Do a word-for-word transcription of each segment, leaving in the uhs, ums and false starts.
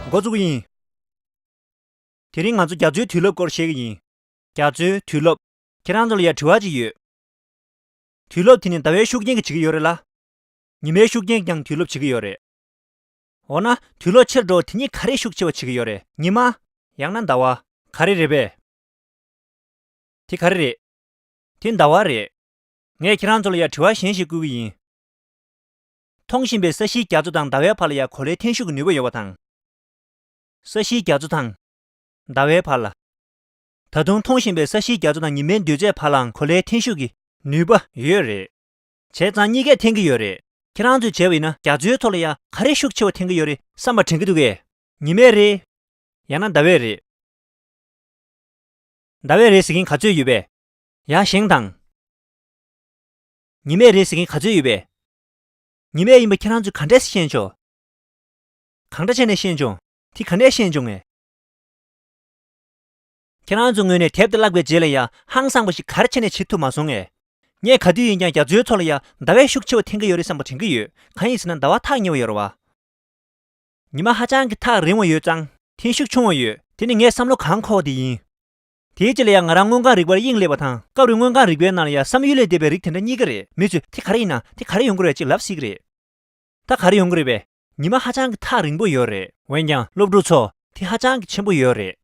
འགོ་བཙུགས་ཀྱི་ཡིན། དེ་རིང་ང་ཚོ་རྒྱ་མཚོའི་དུས་རླབས་སྐོར་བཤད་ཀྱི་ཡིན། རྒྱ་མཚོའི་དུས་རླབས། ཁྱེད་རང་ཚོ་ལ་ཡ་དྲི་བ་ཅིག་ཡོད། དུས་རླབས་དེ་ནི་ཟླ་བའི་ཤུགས་རྐྱེན་གྱིས་བྱེད་ཀྱི་ཡོད་རེད་ལ། ཉི་མའི་ཤུགས་རྐྱེན་གྱིས་ཀྱང་དུས་རླབས་བྱེད་ཀྱི་ཡོད་རེད། འོ་ན་དུས་ལོག་ཕྱིར་འགྲོ་དེ་གཉིས་ག་རེས་ཤུགས་ཆེ་བ་བྱེད་ཀྱི་ཡོད་རེད། ཉི་མ། ཡང་ན་ཟླ་བ། ག་རེ་རེད་པས། དེ་ག་རེ་རེད། དེ་ཟླ་བ་རེད། ངས་ཁྱེད་རང་ཚོ་ལ་ཡ་དྲི་བ་གཞན་ཞིག་བསྐུལ་གྱི་ཡིན། མཐོང་བཞིན་པའི་ས་གཞིའི་རྒྱ་མཚོ་དང་ཟླ་བའི་བར་ལ་ཡ་གོ་ལའི་འཐེན་ཤུགས་ཀྱི་ནུས་པ་ཡོད་པ་དང་། ས་གཞིའི་རྒྱ་མཚོ་དང་། ཟླ་བའི་བར་ལ། ད་དུང་མཐོང་བཞིན་པའི་ས་གཞིའི་རྒྱ་མཚོ་དང་ཉི་མའི་དུས་ཚོད་བར་ལའང་གོ་ལའི་འཐེན་ཤུགས་ཀྱི་ནུས་པ་ཡོད་རེད། བྱས་ཙང་གཉིས་ཀས་འཐེན་གྱི་ཡོད་རེད། ཁྱེད་རང་ཚོས་བྱས་པ་ཡིན་ན་རྒྱ་མཚོའི་ཐོག་ལ་ཡ་ག་རེ་ཤུགས་ཆེ་བ་འཐེན་གྱི་ཡོད་རེད་བསམ་པ་དྲན་གྱི་འདུག་གས། ཉི་མའི་རེད། ཡང་ན་ཟླ་བའི་རེད། ཟླ་བའི་རེད་ཟེར་མཁན་ག་ཚོད་ཡོད་པས། ཡ་བཞེངས་དང་། ཉི་མའི་རེད་ཟེར་མཁན་ག་ཚོད་ཡོད་པས། ཉི་མའི་ཡིན་པ་ཁྱེད་རང་ཚོས་ག་འདྲས་ཤེས་ཆོག་གང་འདྲ་བྱས་ནས་ཤེས་བྱུང་། དེ་ག་ནས་ཤེས་བྱུང་ངས། ཁྱེད་རང་ཚོའི་ངོས་ནས་དེབ་དེ་བཀླགས་པའི་རྗེས་ལ་ཡ་ཧང་སངས་པ་ཞིག་ག་རེ་བྱས་ནས་བྱེད་ཐུབ་མ་སོང་ངས། ངས་ག་དུས་ཡིན་ཀྱང་རྒྱ་མཚོའི་ཐོག་ལ་ཡ་ཟླ་བས་ཤུགས་ཆེ་བ་འཐེན་གྱི་ཡོད་རེད་བསམ་པ་དྲན་གྱི་ཡོད། གང་ཡིན་ཟེར་ན་ཟླ་བ་ཐག་ཉེ་བ་ཡོད་རེད་བ། ཉི་མ་ཧ་ཅང་གི་ཐག་རིང་བ་ཡོད་ཙང་འཐེན་ཤུགས་ཆུང་བ་ཡོད། དེ་ནི་ངའི་བསམ་བློ་གང་འཁོར་བ་དེ་ཡིན། དེའི་རྗེས་ལ་ཡང་ང་རང་མངོན་ཁམས་རིག་པར་དབྱིངས་སླེབས་པ་དང་སྐབས་རེ་མངོན་ཁམས་རིག་པའི་ནང་ལ་ཡང་བསམ་ཡུལ་ལས་འདས་པའི་རིགས་དེ་འདྲ་རྙེད་ཀྱི་རེད། མི་ཚོས་དེ་ག་རེ་ཡིན་ན་དེ་ག་རེ་ཡོང་གི་རེད་ཅེས་ལབ་སྲིད་ཀྱི་རེད། ད་ག་རེ་ཡོང་གི་རེད་པས། ཉི་མ་ཧ་ཅང་གི་ཐག་རིང་པོ་ཡོད་རེད། འོན་ཀྱང་སློབ་ཕྲུག་ཚོ་དེ་ཧ་ཅང་གི་ཆེན་པོ་ཡོད་རེད།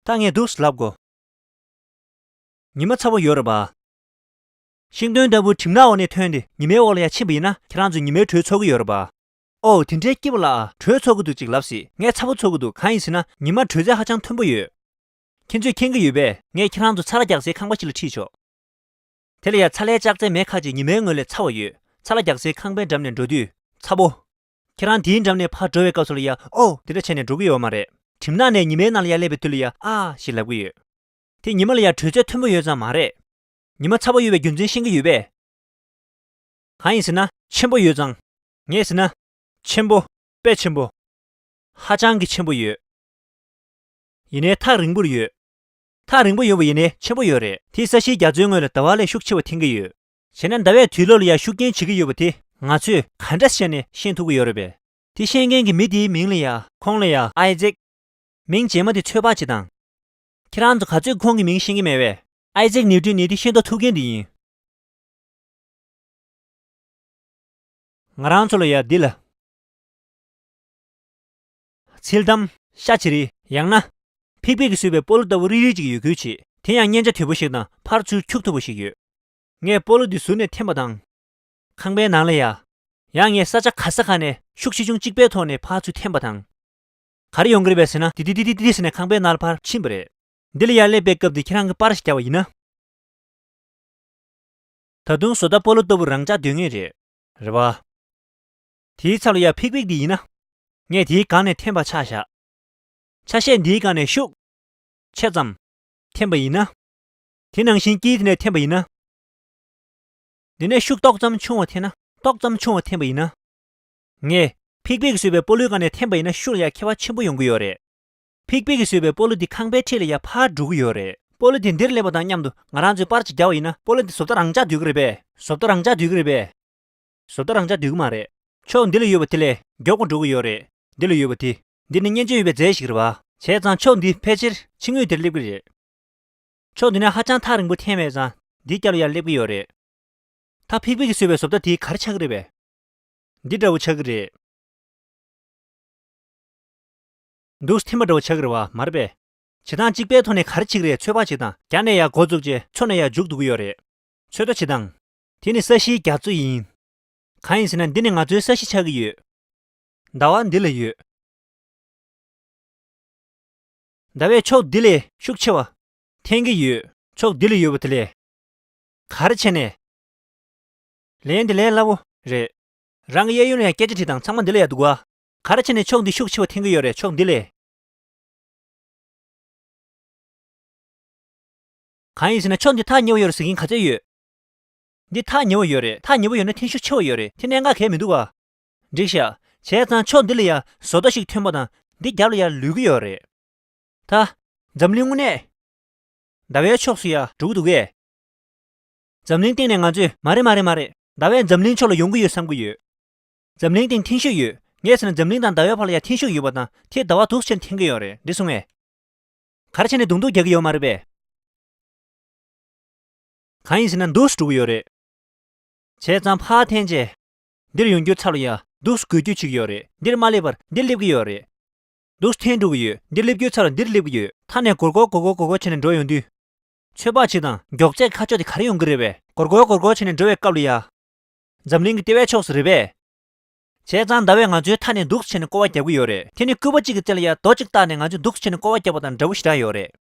ད་ངས་འདུག་སེ་ལབ་དགོས། ཉི་མ་ཚ་པོ་ཡོད་རེད་པ། ཤིང་སྡོང་ལྟ་བུ་གྲིབ་ནག་འོག་ནས་ཐོན་ཏེ་ཉི་མའི་འོག་ལ་ཡང་ཕྱིན་པ་ཡིན་ན་ཁྱེད་རང་ཚོས་ཉི་མའི་དྲོད་ཚོར་གྱི་ཡོད་རེད་པ། ཨོ་དེ་འདྲའི་སྐྱིད་པོ་ལ་དྲོད་ཚོར་གྱི་འདུག་ཅིག་ལབ་སྲིད། ངས་ཚ་པོ་ཚོར་གྱི་འདུག་གང་ཡིན་ཟེར་ན་ཉི་མ་དྲོད་ཚད་ཧ་ཅང་མཐོན་པོ་ཡོད། ཁྱེད་ཚོས་མཁྱེན་གྱི་ཡོད་པས། ངས་ཁྱེད་རང་ཚོ་ཚ་ལ་རྒྱག་སའི་ཁང་པ་ཞིག་ལ་ཁྲིད་ཆོག་དེ་ལ་ཡང་ཚ་ལའི་ལྕགས་རྩེ་མེ་ཁ་ཅིག་ཉི་མའི་ངོས་ལས་ཚ་བ་ཡོད། ཚ་ལ་རྒྱག་སའི་ཁང་པའི་འགྲམ་ནས་འགྲོ་དུས་ཚ་པོ། ཁྱེད་རང་དེའི་འགྲམ་ནས་ཕར་འགྲོ་བའི་སྐབས་སུ་ལ་ཡང་ཨོ་དེ་འདྲ་བྱས་ནས་འགྲོ་གི་ཡོད་མ་རེད། གྲིབ་ནག་ནས་ཉི་མའི་ནང་ལ་ཡར་སླེབས་པའི་དུས་ལ་ཡང་ཨ་ཞེས་ལབ་ཀྱི་ཡོད། དེ་ཉི་མ་ལ་ཡང་དྲོད་ཚད་མཐོན་པོ་ཡོད་ཙང་མ་རེད། ཉི་མ་ཚ་པོ་ཡོད་པའི་རྒྱུ་མཚན་ཤེས་ཀྱི་ཡོད་པས། གང་ཡིན་ཟེར་ན་ཆེན་པོ་ཡོད་ཙང་། ངས་ཟེར་ན། ཆེན་པོ། དཔེ་ཆེན་པོ། ཧ་ཅང་གི་ཆེན་པོ་ཡོད། ཡིན་ནའི་ཐག་རིང་པོར་ཡོད། ཐག་རིང་པོ་ཡོད་པ་ཡིན་ནའི་ཆེན་པོ་ཡོད་རེད། དེས་ས་གཞིའི་རྒྱ་མཚོའི་ངོས་ལ་ཟླ་བ་ལས་ཤུགས་ཆེ་བ་འཐེན་གྱི་ཡོད། བྱས་ན་ཟླ་བས་དུས་ལོག་ལ་ཡང་ཤུགས་རྐྱེན་བྱེད་ཀྱི་ཡོད་པ་དེ་ང་ཚོས་ག་འདྲ་བྱས་ནས་ཤེས་ཐུབ་ཀྱི་ཡོད་རེད་པས། དེ་ཤེས་མཁན་གྱི་མི་དེའི་མིང་ལ་ཡ། ཁོང་ལ་ཡ་ཨའི་ཛེག་མིང་རྗེས་མ་དེ་ཚོད་དཔག་བྱེད་དང་། ཁྱེད་རང་ཚོ་ག་ཚོད་ཁོང་གི་མིང་ཤེས་ཀྱི་མེད་པས། ཨའི་ཛེག་ནིའུ་ཊོན་ནི་དེ་ཤེས་རྟོགས་ཐུབ་མཁན་དེ་ཡིན། ང་རང་ཚོ་ལ་ཡ་འདི་ལ། ཚིལ་དམ། ཤ་ཆེ་རི། ཡང་ན། ཕིག་ཕིག་གིས་བཟོས་པའི་སྤོ་ལོ་ལྟ་བུ་རིལ་རིལ་ཅིག་ཡོད་ཁུལ་བྱེད། དེ་ཡང་མཉེན་ཆ་དོད་པོ་ཞིག་དང་ཕར་ཚུར་འཁྱུག་ཐུབ་པ་ཞིག་ཡོད། ངས་སྤོ་ལོ་འདི་ཟུར་ནས་འཐེན་པ་དང་། ཁང་པའི་ནང་ལ་ཡ། ཡང་ངས་ས་ཆ་ག་ས་ག་ནས་ཤུགས་ཆེ་ཆུང་གཅིག་པའི་ཐོག་ནས་ཕར་ཚུར་འཐེན་པ་དང་། ག་རེ་ཡོང་གི་རེད་པས་ཟེར་ན་ཏི་ཏི་ཏི་ཏི་ཟེར་ནས་ཁང་པའི་ནང་ལ་ཕར་ཕྱིན་པ་རེད། འདི་ལ་ཡར་སླེབས་པའི་སྐབས་དེ་ཁྱེད་རང་གིས་པར་ཞིག་བརྒྱབ་པ་ཡིན་ན། ད་དུང་བཟོ་ལྟ་སྤོ་ལོ་ལྟ་བུ་རང་འཇགས་སྡོད་མཁན་རེད། རེད་བ། དེའི་ཚབ་ལ་ཡ་ཕིག་ཕིག་འདི་ཡིན་ན། ངས་དེའི་སྒང་ནས་འཐེན་པ་ཆ་བཞག་ཆ་ཤས་འདིའི་སྒང་ནས་ཤུགས། ཆེ་ཙམ། འཐེན་པ་ཡིན་ན། དེ་ནང་བཞིན་དཀྱིལ་དེ་ནས་འཐེན་པ་ཡིན་ན། འདི་ནས་ཤུགས་ཏོག་ཙམ་ཆུང་བ་འཐེན་ན་ཏོག་ཙམ་ཆུང་བ་འཐེན་པ་ཡིན་ན། ངས་ཕིག་ཕིག་བཟོས་པའི་སྤོ་ལོའི་སྒང་ནས་འཐེན་པ་ཡིན་ན་ཤུགས་ལ་ཡ་ཁྱད་པར་ཆེན་པོ་ཡོང་གི་ཡོད་རེད། ཕིག་ཕིག་གིས་བཟོས་པའི་སྤོ་ལོ་འདི་ཁང་པའི་འཁྲིས་ལ་ཡ་ཕར་འགྲོ་གི་ཡོད་རེད། སྤོ་ལོ་འདི་འདིར་སླེབས་པ་དང་མཉམ་དུ་ང་རང་ཚོས་པར་ཅིག་བརྒྱབ་པ་ཡིན་ན་སྤོ་ལོ་འདི་བཟོ་ལྟ་རང་འཇགས་སྡོད་ཀྱི་རེད་པས། བཟོ་ལྟ་རང་འཇགས་སྡོད་ཀྱི་རེད་པས། བཟོ་ལྟ་རང་འཇགས་སྡོད་ཀྱི་མ་རེད། ཕྱོགས་འདི་ལ་ཡོད་པ་དེ་ལས་མགྱོགས་པོ་འགྲོ་གི་ཡོད་རེད། འདི་ལ་ཡོད་པ་དེ། འདི་ནི་མཉེན་ཆས་ཡོད་པའི་རྫས་ཤིག་རེད་བ། བྱས་ཙང་ཕྱོགས་འདི་ཕལ་ཆེར་ཕྱི་ངོས་དེར་སླེབས་ཀྱི་རེད། ཕྱོགས་འདི་ནས་ཧ་ཅང་ཐག་རིང་པོ་འཐེན་མེད་ཙང་འདིའི་རྒྱབ་ལ་ཡར་སླེབས་ཀྱི་ཡོད་རེད། ད་ཕིག་ཕིག་གིས་བཟོས་པའི་བཟོ་ལྟ་དེ་ག་རེ་ཆགས་ཀྱི་རེད་པས། འདི་འདྲ་བོ་ཆགས་ཀྱི་རེད། འདུག་སེ་འཐེན་པ་འདྲ་བོ་ཆགས་ཀྱི་རེད་བ་མ་རེད་པས། བྱེད་སྟངས་གཅིག་པའི་ཐོག་ནས་ག་རེ་བྱེད་ཀྱི་རེད་ཚོད་དཔག་བྱེད་དང་། རྒྱ་ནས་ཡར་འགོ་བཙུགས་རྗེས་མཚོ་ནས་ཡར་མཇུག་བསྡུ་གི་ཡོད་རེད། ཚོད་ལྟ་བྱེད་དང་། དེ་ནི་ས་གཞིའི་རྒྱ་མཚོ་ཡིན། གང་ཡིན་ཟེར་ན་འདི་ནི་ང་ཚོའི་ས་གཞི་ཆགས་ཀྱི་ཡོད། ཟླ་བ་འདི་ལ་ཡོད། ཟླ་བས་ཕྱོགས་འདི་ལས་ཤུགས་ཆེ་བ། འཐེན་གྱི་ཡོད། ཕྱོགས་འདི་ལ་ཡོད་པ་དེ་ལས། ག་རེ་བྱས་ནས། ལན་འདི་ལན་སླ་བོ་རེད། རང་གི་གཡས་གཡོན་ལ་ཡང་སྐད་ཆ་དྲིས་དང་ཚང་མ་འདི་ལ་ཡང་འདུག་ག་ག་རེ་བྱས་ནས་ཕྱོགས་འདི་ཤུགས་ཆེ་བ་འཐེན་གྱི་ཡོད་རེད་ཕྱོགས་འདི་ལས། གང་ཡིན་ཟེར་ན་ཕྱོགས་འདི་ཐག་ཉེ་བོ་ཡོད་རེད་ཟེར་མཁན་ག་ཚོད་ཡོད། འདི་ཐག་ཉེ་བོ་ཡོད་རེད། ཐག་ཉེ་བོ་ཡོད་ན་འཐེན་ཤུགས་ཆེ་བ་ཡོད་རེད། དེ་གནད་འགག་གལ་མི་འདུག་ག་འགྲིག་ཤག་བྱས་ཙང་ཕྱོགས་འདི་ལ་ཡ་བཟོ་ལྟ་ཞིག་ཐོན་པ་དང་འདི་རྒྱབ་ལ་ཡ་ལུས་ཀྱི་ཡོད་རེད། ད། འཛམ་གླིང་དངོས་གནས། ཟླ་བའི་ཕྱོགས་སུ་ཡ་འགྲོ་གི་འདུག་གས། འཛམ་གླིང་སྟེང་ནས་ང་ཚོས་མ་རེད་མ་རེད་མ་རེད། ཟླ་བས་འཛམ་གླིང་ཕྱོགས་ལ་ཡོང་གི་ཡོད་བསམ་གྱི་ཡོད། འཛམ་གླིང་སྟེང་འཐེན་ཤུགས་ཡོད། ངས་ཟེར་ན་འཛམ་གླིང་དང་ཟླ་བའི་བར་ལ་ཡ་འཐེན་ཤུགས་ཡོད་པ་དང་དེས་ཟླ་བ་འདུག་སེ་བྱས་ནས་འཐེན་གྱི་ཡོད་རེད། འགྲིག་སོང་ངས། ག་རེ་བྱས་ནས་རྡུང་རྡུག་རྒྱག་གི་ཡོད་མ་རེད་པས། གང་ཡིན་ཟེར་ན་འདུག་སེ་འགྲོ་གི་ཡོད་རེད། བྱས་ཙང་ཕར་འཐེན་བྱས། འདིར་ཡོང་རྒྱུའི་ཚབ་ལ་ཡ་འདུག་སེ་འགུལ་སྐྱོད་བྱེད་ཀྱི་ཡོད་རེད། འདིར་མ་སླེབས་པར་འདིར་སླེབས་ཀྱི་ཡོད་རེད། འདུག་སེ་འཐེན་འགྲོ་གི་ཡོད། འདིར་སླེབས་རྒྱུའི་ཚབ་ལ་འདིར་སླེབས་ཀྱི་ཡོད། མཐའ་ནས་སྒོར་སྒོར་སྒོར་སྒོར་སྒོར་སྒོར་བྱས་ནས་འགྲོ་ཡོང་དུས། ཚོད་དཔག་བྱེད་དང་། མགྱོགས་ཚད་ཁ་ཕྱོགས་དེ་ག་རེ་ཡོང་གི་རེད་པས། སྒོར་སྒོར་སྒོར་སྒོར་བྱས་ནས་འགྲོ་བའི་སྐབས་ལ་ཡ། འཛམ་གླིང་གི་ལྟེ་བའི་ཕྱོགས་སུ་རེད་པས། བྱས་ཙང་ཟླ་བས་ང་ཚོའི་མཐའ་ནས་འདུག་སེ་བྱས་ནས་སྐོར་བ་རྒྱག་གི་ཡོད་རེད། དེ་ནི་སྐུད་པ་གཅིག་གི་རྩེ་ལ་ཡ་རྡོ་གཅིག་བཏགས་ནས་ང་ཚོས་འདུག་སེ་བྱས་ནས་སྐོར་བ་རྒྱག་པ་དང་འདྲ་བོ་ཞེ་དྲག་ཡོད་རེད།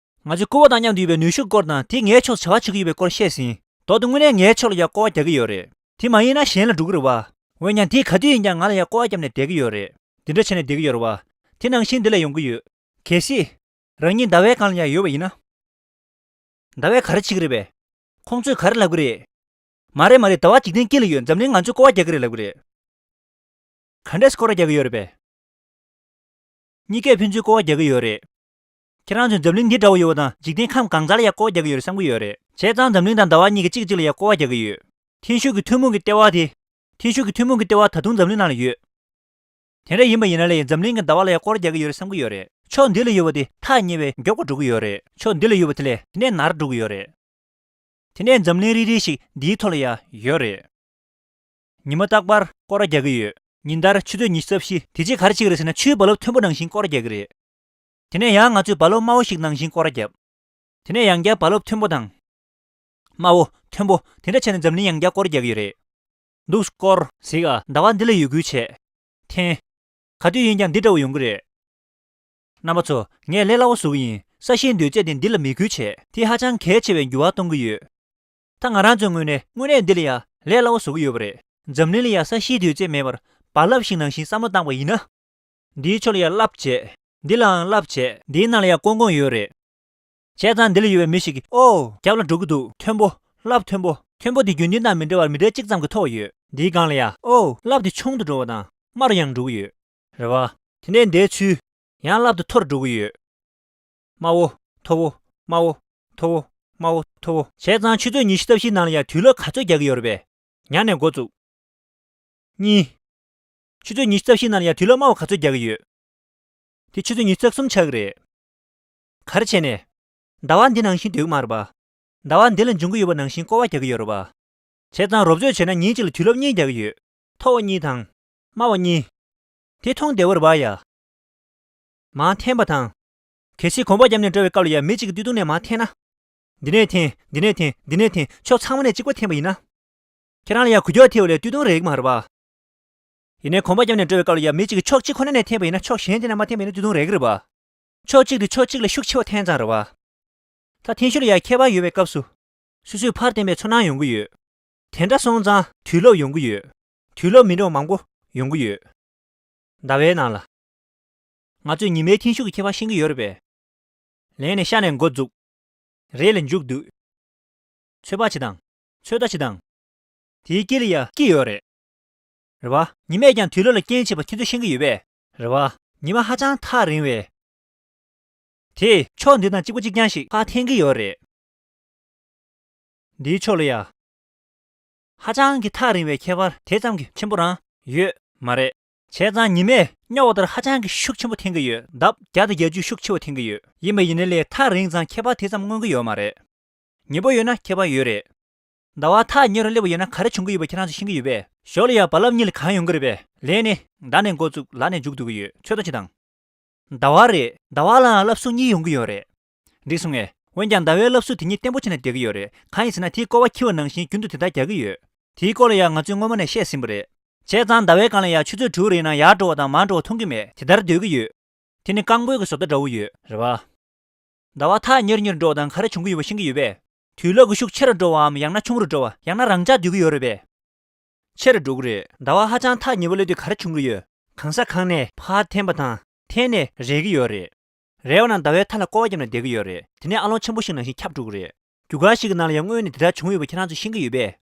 ང་ཚོས་སྐུད་པ་དང་མཉམ་དུ་ཡོད་པའི་ནུས་ཤུགས་སྐོར་དང་དེས་ངའི་ཕྱོགས་སུ་བྱ་བ་བྱེད་ཀྱི་ཡོད་པའི་སྐོར་བཤད་ཟིན། མདོར་དུ་དངོས་གནས་ངའི་ཕྱོགས་ལ་ཡ་སྐོར་བ་རྒྱག་གི་ཡོད་རེད། དེ་མ་ཡིན་ན་གཞན་ལ་འགྲོ་གི་རེད་བ། འོན་ཀྱང་དེས་ག་དུས་ཡིན་ཀྱང་ང་ལ་ཡ་སྐོར་བ་བརྒྱབ་ནས་བསྡད་ཀྱི་ཡོད་རེད། འདི་འདྲ་བྱས་ནས་བསྡད་ཀྱི་ཡོད་རེད་བ། དེ་ནང་བཞིན་འདི་ལ་ཡོང་གི་ཡོད། གལ་སྲིད། རང་ཉིད་ཟླ་བའི་སྒང་ལ་ཡ་ཡོད་པ་ཡིན་ན། ཟླ་བས་ག་རེ་བྱེད་ཀྱི་རེད་པས། ཁོང་ཚོས་ག་རེ་ལབ་ཀྱི་རེད། མ་རེད་མ་རེད། ཟླ་བ་འཇིག་རྟེན་དཀྱིལ་ལ་ཡོད། འཛམ་གླིང་ང་ཚོས་སྐོར་བ་རྒྱག་གི་རེད་ལབ་ཀྱི་རེད། ག་འདྲས་སྐོར་བ་རྒྱག་གི་ཡོད་རེད་པས། གཉིས་ཀས་ཕན་ཚུན་སྐོར་བ་རྒྱག་གི་ཡོད་རེད། ཁྱེད་རང་ཚོས་འཛམ་གླིང་འདི་འདྲ་བོ་ཡོད་པ་དང་འཇིག་རྟེན་ཁམས་གང་ག་ལ་ཡ་སྐོར་བ་རྒྱག་གི་ཡོད་རེད་བསམ་གྱི་ཡོད་རེད། བྱས་ཙང་འཛམ་གླིང་དང་ཟླ་བ་གཉིས་ཀྱིས་གཅིག་གཅིག་ལ་ཡ་སྐོར་བ་རྒྱག་གི་ཡོད། འཐེན་ཤུགས་ཀྱི་ཐུན་མོང་གི་ལྟེ་བ་དེ། འཐེན་ཤུགས་ཀྱི་ཐུན་མོང་གི་ལྟེ་བ་ད་དུང་འཛམ་གླིང་ནང་ལ་ཡོད། དེ་འདྲ་ཡིན་པ་ཡིན་ན་ལས་འཛམ་གླིང་གི་ཟླ་བ་ལ་ཡ་སྐོར་རྒྱག་གི་ཡོད་རེད་བསམ་གྱི་ཡོད་རེད། ཕྱོགས་འདི་ལ་ཡོད་པ་དེ་ཐག་ཉེ་བས་མགྱོགས་པོ་འགྲོ་གི་ཡོད་རེད། ཕྱོགས་འདི་ལ་ཡོད་པ་དེ་ལས་དེ་ནས་ནར་འགྲོ་གི་ཡོད་རེད། དེ་ནས་འཛམ་གླིང་རིལ་རིལ་ཞིག་འདིའི་ཐོག་ལ་ཡ་ཡོད་རེད། ཉི་མ་རྟག་པར་སྐོར་ར་རྒྱག་གི་ཡོད། ཉིན་ལྟར་ཆུ་ཚོད་ཉི་ཤུ་རྩ་བཞི། དེ་རྗེས་ག་རེ་བྱེད་ཀྱི་རེད་ཟེར་ན་ཆུའི་རྦ་རླབས་མཐོན་པོ་ནང་བཞིན་སྐོར་ར་རྒྱག་གི་རེད། དེ་ནས་ཡང་ང་ཚོས་རྦ་རླབས་དམའ་བོ་ཞིག་ནང་བཞིན་སྐོར་ར་བརྒྱབ། དེ་ནས་ཡང་བསྐྱར་རྦ་རླབས་མཐོན་པོ་དང་། དམའ་བོ། མཐོན་པོ། དེ་འདྲ་བྱས་ནས་འཛམ་གླིང་ཡང་བསྐྱར་སྐོར་ར་རྒྱག་གི་ཡོད་རེད། འདུག་སྐོར། གཟིགས་ཨ། ཟླ་བ་འདི་ལ་ཡོད་ཁུལ་བྱས། འཐེན། ག་དུས་ཡིན་ཀྱང་འདི་འདྲ་བོ་ཡོང་གི་རེད། རྣམ་པ་ཚོ། ངས་ལས་སླ་བོ་བཟོ་གི་ཡིན། ས་གཞིའི་འདོད་རྩེ་དེ་འདི་ལ་མེད་ཁུལ་བྱས། དེས་ཧ་ཅང་གལ་ཆེ་བའི་འགྱུར་བ་གཏོང་གི་ཡོད། ད་ང་རང་ཚོའི་ངོས་ནས་དངོས་གནས་འདི་ལ་ཡ་ལས་སླ་བོ་བཟོ་གི་ཡོད་པ་རེད། འཛམ་གླིང་ལ་ཡ་ས་གཞིའི་འདོད་རྩེ་མེད་པར་རྦ་རླབས་ཤིག་ནང་བཞིན་བསམ་བློ་བཏང་པ་ཡིན་ན། འདིའི་ཕྱོགས་ལ་ཡ་རླབས་བྱས། འདི་ལའང་རླབས་བྱས། འདིའི་ནང་ལ་ཡ་ཀོང་ཀོང་ཡོད་རེད། བྱས་ཙང་འདི་ལ་ཡོད་པའི་མི་ཞིག་གིས་ཨོ། རྒྱབ་ལ་འགྲོ་གི་འདུག་མཐོན་པོ། རླབས་མཐོན་པོ། མཐོན་པོ་འདི་རྒྱུན་ལྡན་དང་མི་འདྲ་བར་མི་ཊར་གཅིག་ཙམ་གྱི་མཐོ་བ་ཡོད། འདིའི་སྒང་ལ་ཡ་ཨོ། རླབས་དེ་ཆུང་དུ་འགྲོ་བ་དང་དམའ་རུ་ཡང་འགྲོ་གི་ཡོད། རེད་བ། དེ་ནས་འདིའི་ཚུལ། ཡང་རླབས་དེ་མཐོ་རུ་འགྲོ་གི་ཡོད། དམའ་བོ། མཐོ་བོ། དམའ་བོ། མཐོ་བོ། དམའ་བོ། མཐོ་བོ། བྱས་ཙང་ཆུ་ཚོད་ཉི་ཤུ་རྩ་བཞིའི་ནང་ལ་ཡ་དུས་ལོག་ག་ཚོད་རྒྱག་གི་ཡོད་རེད་པས། ཉར་ནས་འགོ་བཙུགས། གཉིས། ཆུ་ཚོད་ཉི་ཤུ་རྩ་བཞིའི་ནང་ལ་ཡ་དུས་ལོག་དམའ་བ་ག་ཚོད་རྒྱག་གི་ཡོད། དེ་ཆུ་ཚོད་ཉི་ཤུ་རྩ་གསུམ་ཆགས་ཀྱི་རེད། ག་རེ་བྱས་ནས། ཟླ་བ་འདི་ནང་བཞིན་སྡོད་ཀྱི་མ་རེད་པ། ཟླ་བ་འདི་ལ་འབྱུང་གི་ཡོད་པ་ནང་བཞིན་སྐོར་བ་རྒྱག་གི་ཡོད་རེད་པ། བྱས་ཙང་རོབ་ཚོད་བྱས་ན་ཉིན་གཅིག་ལ་དུས་ལོག་གཉིས་རྒྱག་གི་ཡོད། མཐོ་བ་གཉིས་དང་། དམའ་བ་གཉིས། དེ་མཐོང་བདེ་བོ་རེད་པ་ཡ། མར་འཐེན་པ་དང་། གལ་སྲིད་གོམ་པ་བརྒྱབ་ནས་འགྲོ་བའི་སྐབས་ལ་ཡ་མི་གཅིག་གིས་སྟོད་ཐུང་ནས་མར་འཐེན་ན། འདི་ནས་འཐེན། འདི་ནས་འཐེན། འདི་ནས་འཐེན། ཕྱོགས་ཚང་མ་ནས་གཅིག་པ་འཐེན་པ་ཡིན་ན། ཁྱེད་རང་ལ་ཡ་འགུལ་སྐྱོད་ཐེབས་པ་ལས་སྟོད་ཐུང་རེག་གི་མ་རེད་པ། ཡིན་ནའི་གོམ་པ་བརྒྱབ་ནས་འགྲོ་བའི་སྐབས་ལ་ཡ་མི་གཅིག་གིས་ཕྱོགས་གཅིག་ཁོ་ན་ནས་འཐེན་པ་ཡིན་ན་ཕྱོགས་གཞན་དེ་ནས་མར་འཐེན་པ་ཡིན་ན་སྟོད་ཐུང་རེག་གི་རེད་པ། ཕྱོགས་གཅིག་དེ་ཕྱོགས་གཅིག་ལས་ཤུགས་ཆེ་བ་འཐེན་ཙང་རེད་པ། ད་འཐེན་ཤུགས་ལ་ཡ་ཁྱད་པར་ཡོད་པའི་སྐབས་སུ། སོ་སོས་ཕར་འཐེན་པའི་ཚོར་སྣང་ཡོང་གི་ཡོད། དེ་འདྲ་སོང་ཙང་དུས་ལོག་ཡོང་གི་ཡོད། དུས་ལོག་མི་འདྲ་བ་མང་པོ་ཡོང་གི་ཡོད། ཟླ་བའི་ནང་ལ། ང་ཚོས་ཉི་མའི་འཐེན་ཤུགས་ཀྱི་ཁྱད་པར་ཤེས་ཀྱི་ཡོད་རེད་པས། ལན་ནས་ཤར་ནས་འགོ་འཛུགས། རེད་ལ་མཇུག་བསྡུ། ཚོད་དཔག་བྱེད་དང་། ཚོད་ལྟ་བྱེད་དང་། དེའི་དཀྱིལ་ལ་ཡ་སྐྱིད་ཡོད་རེད། རེད་བ། ཉི་མས་ཀྱང་དུས་ལོག་ལ་རྐྱེན་བྱེད་པ་ཁྱེད་ཚོས་ཤེས་ཀྱི་ཡོད་པས། རེད་བ། ཉི་མ་ཧ་ཅང་ཐག་རིང་བས། དེས་ཕྱོགས་འདི་དང་གཅིག་པ་གཅིག་རྐྱང་ཞིག་ཕར་འཐེན་གྱི་ཡོད་རེད། འདིའི་ཕྱོགས་ལ་ཡ། ཧ་ཅང་གི་ཐག་རིང་བའི་ཁྱད་པར་དེ་ཙམ་གྱི་ཆེན་པོ་རང་ཡོད་མ་རེད། བྱས་ཙང་ཉི་མས་སྨྱོ་བ་ལྟར་ཧ་ཅང་གི་ཤུགས་ཆེན་པོ་འཐེན་གྱི་ཡོད། ལྡབ་བརྒྱ་དང་བརྒྱད་ཅུ་ཤུགས་ཆེ་བ་འཐེན་གྱི་ཡོད། ཡིན་པ་ཡིན་ནའི་ལས་ཐག་རིང་ཙང་ཁྱད་པར་དེ་ཙམ་མངོན་གྱི་ཡོད་མ་རེད། ཉེ་པོ་ཡོད་ན་ཁྱད་པར་ཡོད་རེད། ཟླ་བ་ཐག་ཉེ་རུ་སླེབས་པ་ཡོད་ན་ག་རེ་བྱུང་གི་ཡོད་པ་ཁྱེད་རང་ཚོ་ཤེས་ཀྱི་ཡོད་པས། ཞོར་ལ་ཡ་རྦ་རླབས་གཉིས་ལ་གང་ཡོང་གི་རེད་པས། ལན་ནི། ད་ནས་འགོ་བཙུགས་ལ་ནས་མཇུག་བསྡུ་གི་ཡོད། ཚོད་ལྟ་བྱེད་དང་། ཟླ་བ་རེད། ཟླ་བ་ལའང་རླབས་གསུམ་གཉིས་ཡོང་གི་ཡོད་རེད། འགྲིག་སོང་ངས། འོན་ཀྱང་ཟླ་བའི་རླབས་གསུམ་དེ་གཉིས་བརྟན་པོ་བྱས་ནས་བསྡད་ཀྱི་ཡོད་རེད། གང་ཡིན་ཟེར་ན་དེའི་སྐོར་བ་འཁྱེར་བ་ནང་བཞིན་རྒྱུན་དུ་དེ་ལྟར་རྒྱག་གི་ཡོད། དེའི་སྐོར་ལ་ཡང་ང་ཚོས་སྔོན་མ་ནས་བཤད་ཟིན་པ་རེད། བྱས་ཙང་ཟླ་བའི་སྒང་ལ་ཡང་ཆུ་ཚོད་དྲུག་རེ་ཡིན་ན་ཡར་འགྲོ་བ་དང་མར་འགྲོ་བ་མཐོང་གི་མེད། དེ་ལྟར་སྡོད་ཀྱི་ཡོད། དེ་ནི་རྐང་སྤོལ་གྱི་བཟོ་ལྟ་འདྲ་བོ་ཡོད་རེད་བ། ཟླ་བ་ཐག་ཉེ་རུ་ཉེ་རུ་འགྲོ་བ་དང་ག་རེ་བྱུང་གི་ཡོད་པ་ཤེས་ཀྱི་ཡོད་པས། དུས་ལོག་གི་ཤུགས་ཆེ་རུ་འགྲོ་བའམ་ཡང་ན་ཆུང་རུ་འགྲོ་བ་ཡང་ན་རང་འཇགས་སྡོད་ཀྱི་ཡོད་རེད་པས། ཆེ་རུ་འགྲོ་གི་རེད། ཟླ་བ་ཧ་ཅང་ཐག་ཉེ་བོ་སླེབས་དུས་ག་རེ་བྱུང་གི་ཡོད། གང་ས་གང་ནས་ཕར་འཐེན་པ་དང་འཐེན་ནས་རེག་གི་ཡོད་རེད། རེག་པ་ན་ཟླ་བའི་མཐའ་ལ་སྐོར་བ་བརྒྱབ་ནས་བསྡད་ཀྱི་ཡོད་རེད། དེ་ནས་ཨ་ལོང་ཆེན་པོ་ཞིག་ནང་བཞིན་ཁྱབ་འགྲོ་གི་རེད། རྒྱུ་སྐར་ཞིག་གི་ནང་ལ་ཡང་སྔོན་ནས་དེ་ལྟར་བྱུང་ཡོད་པ་ཁྱེད་རང་ཚོས་ཤེས་ཀྱི་ཡོད་པས།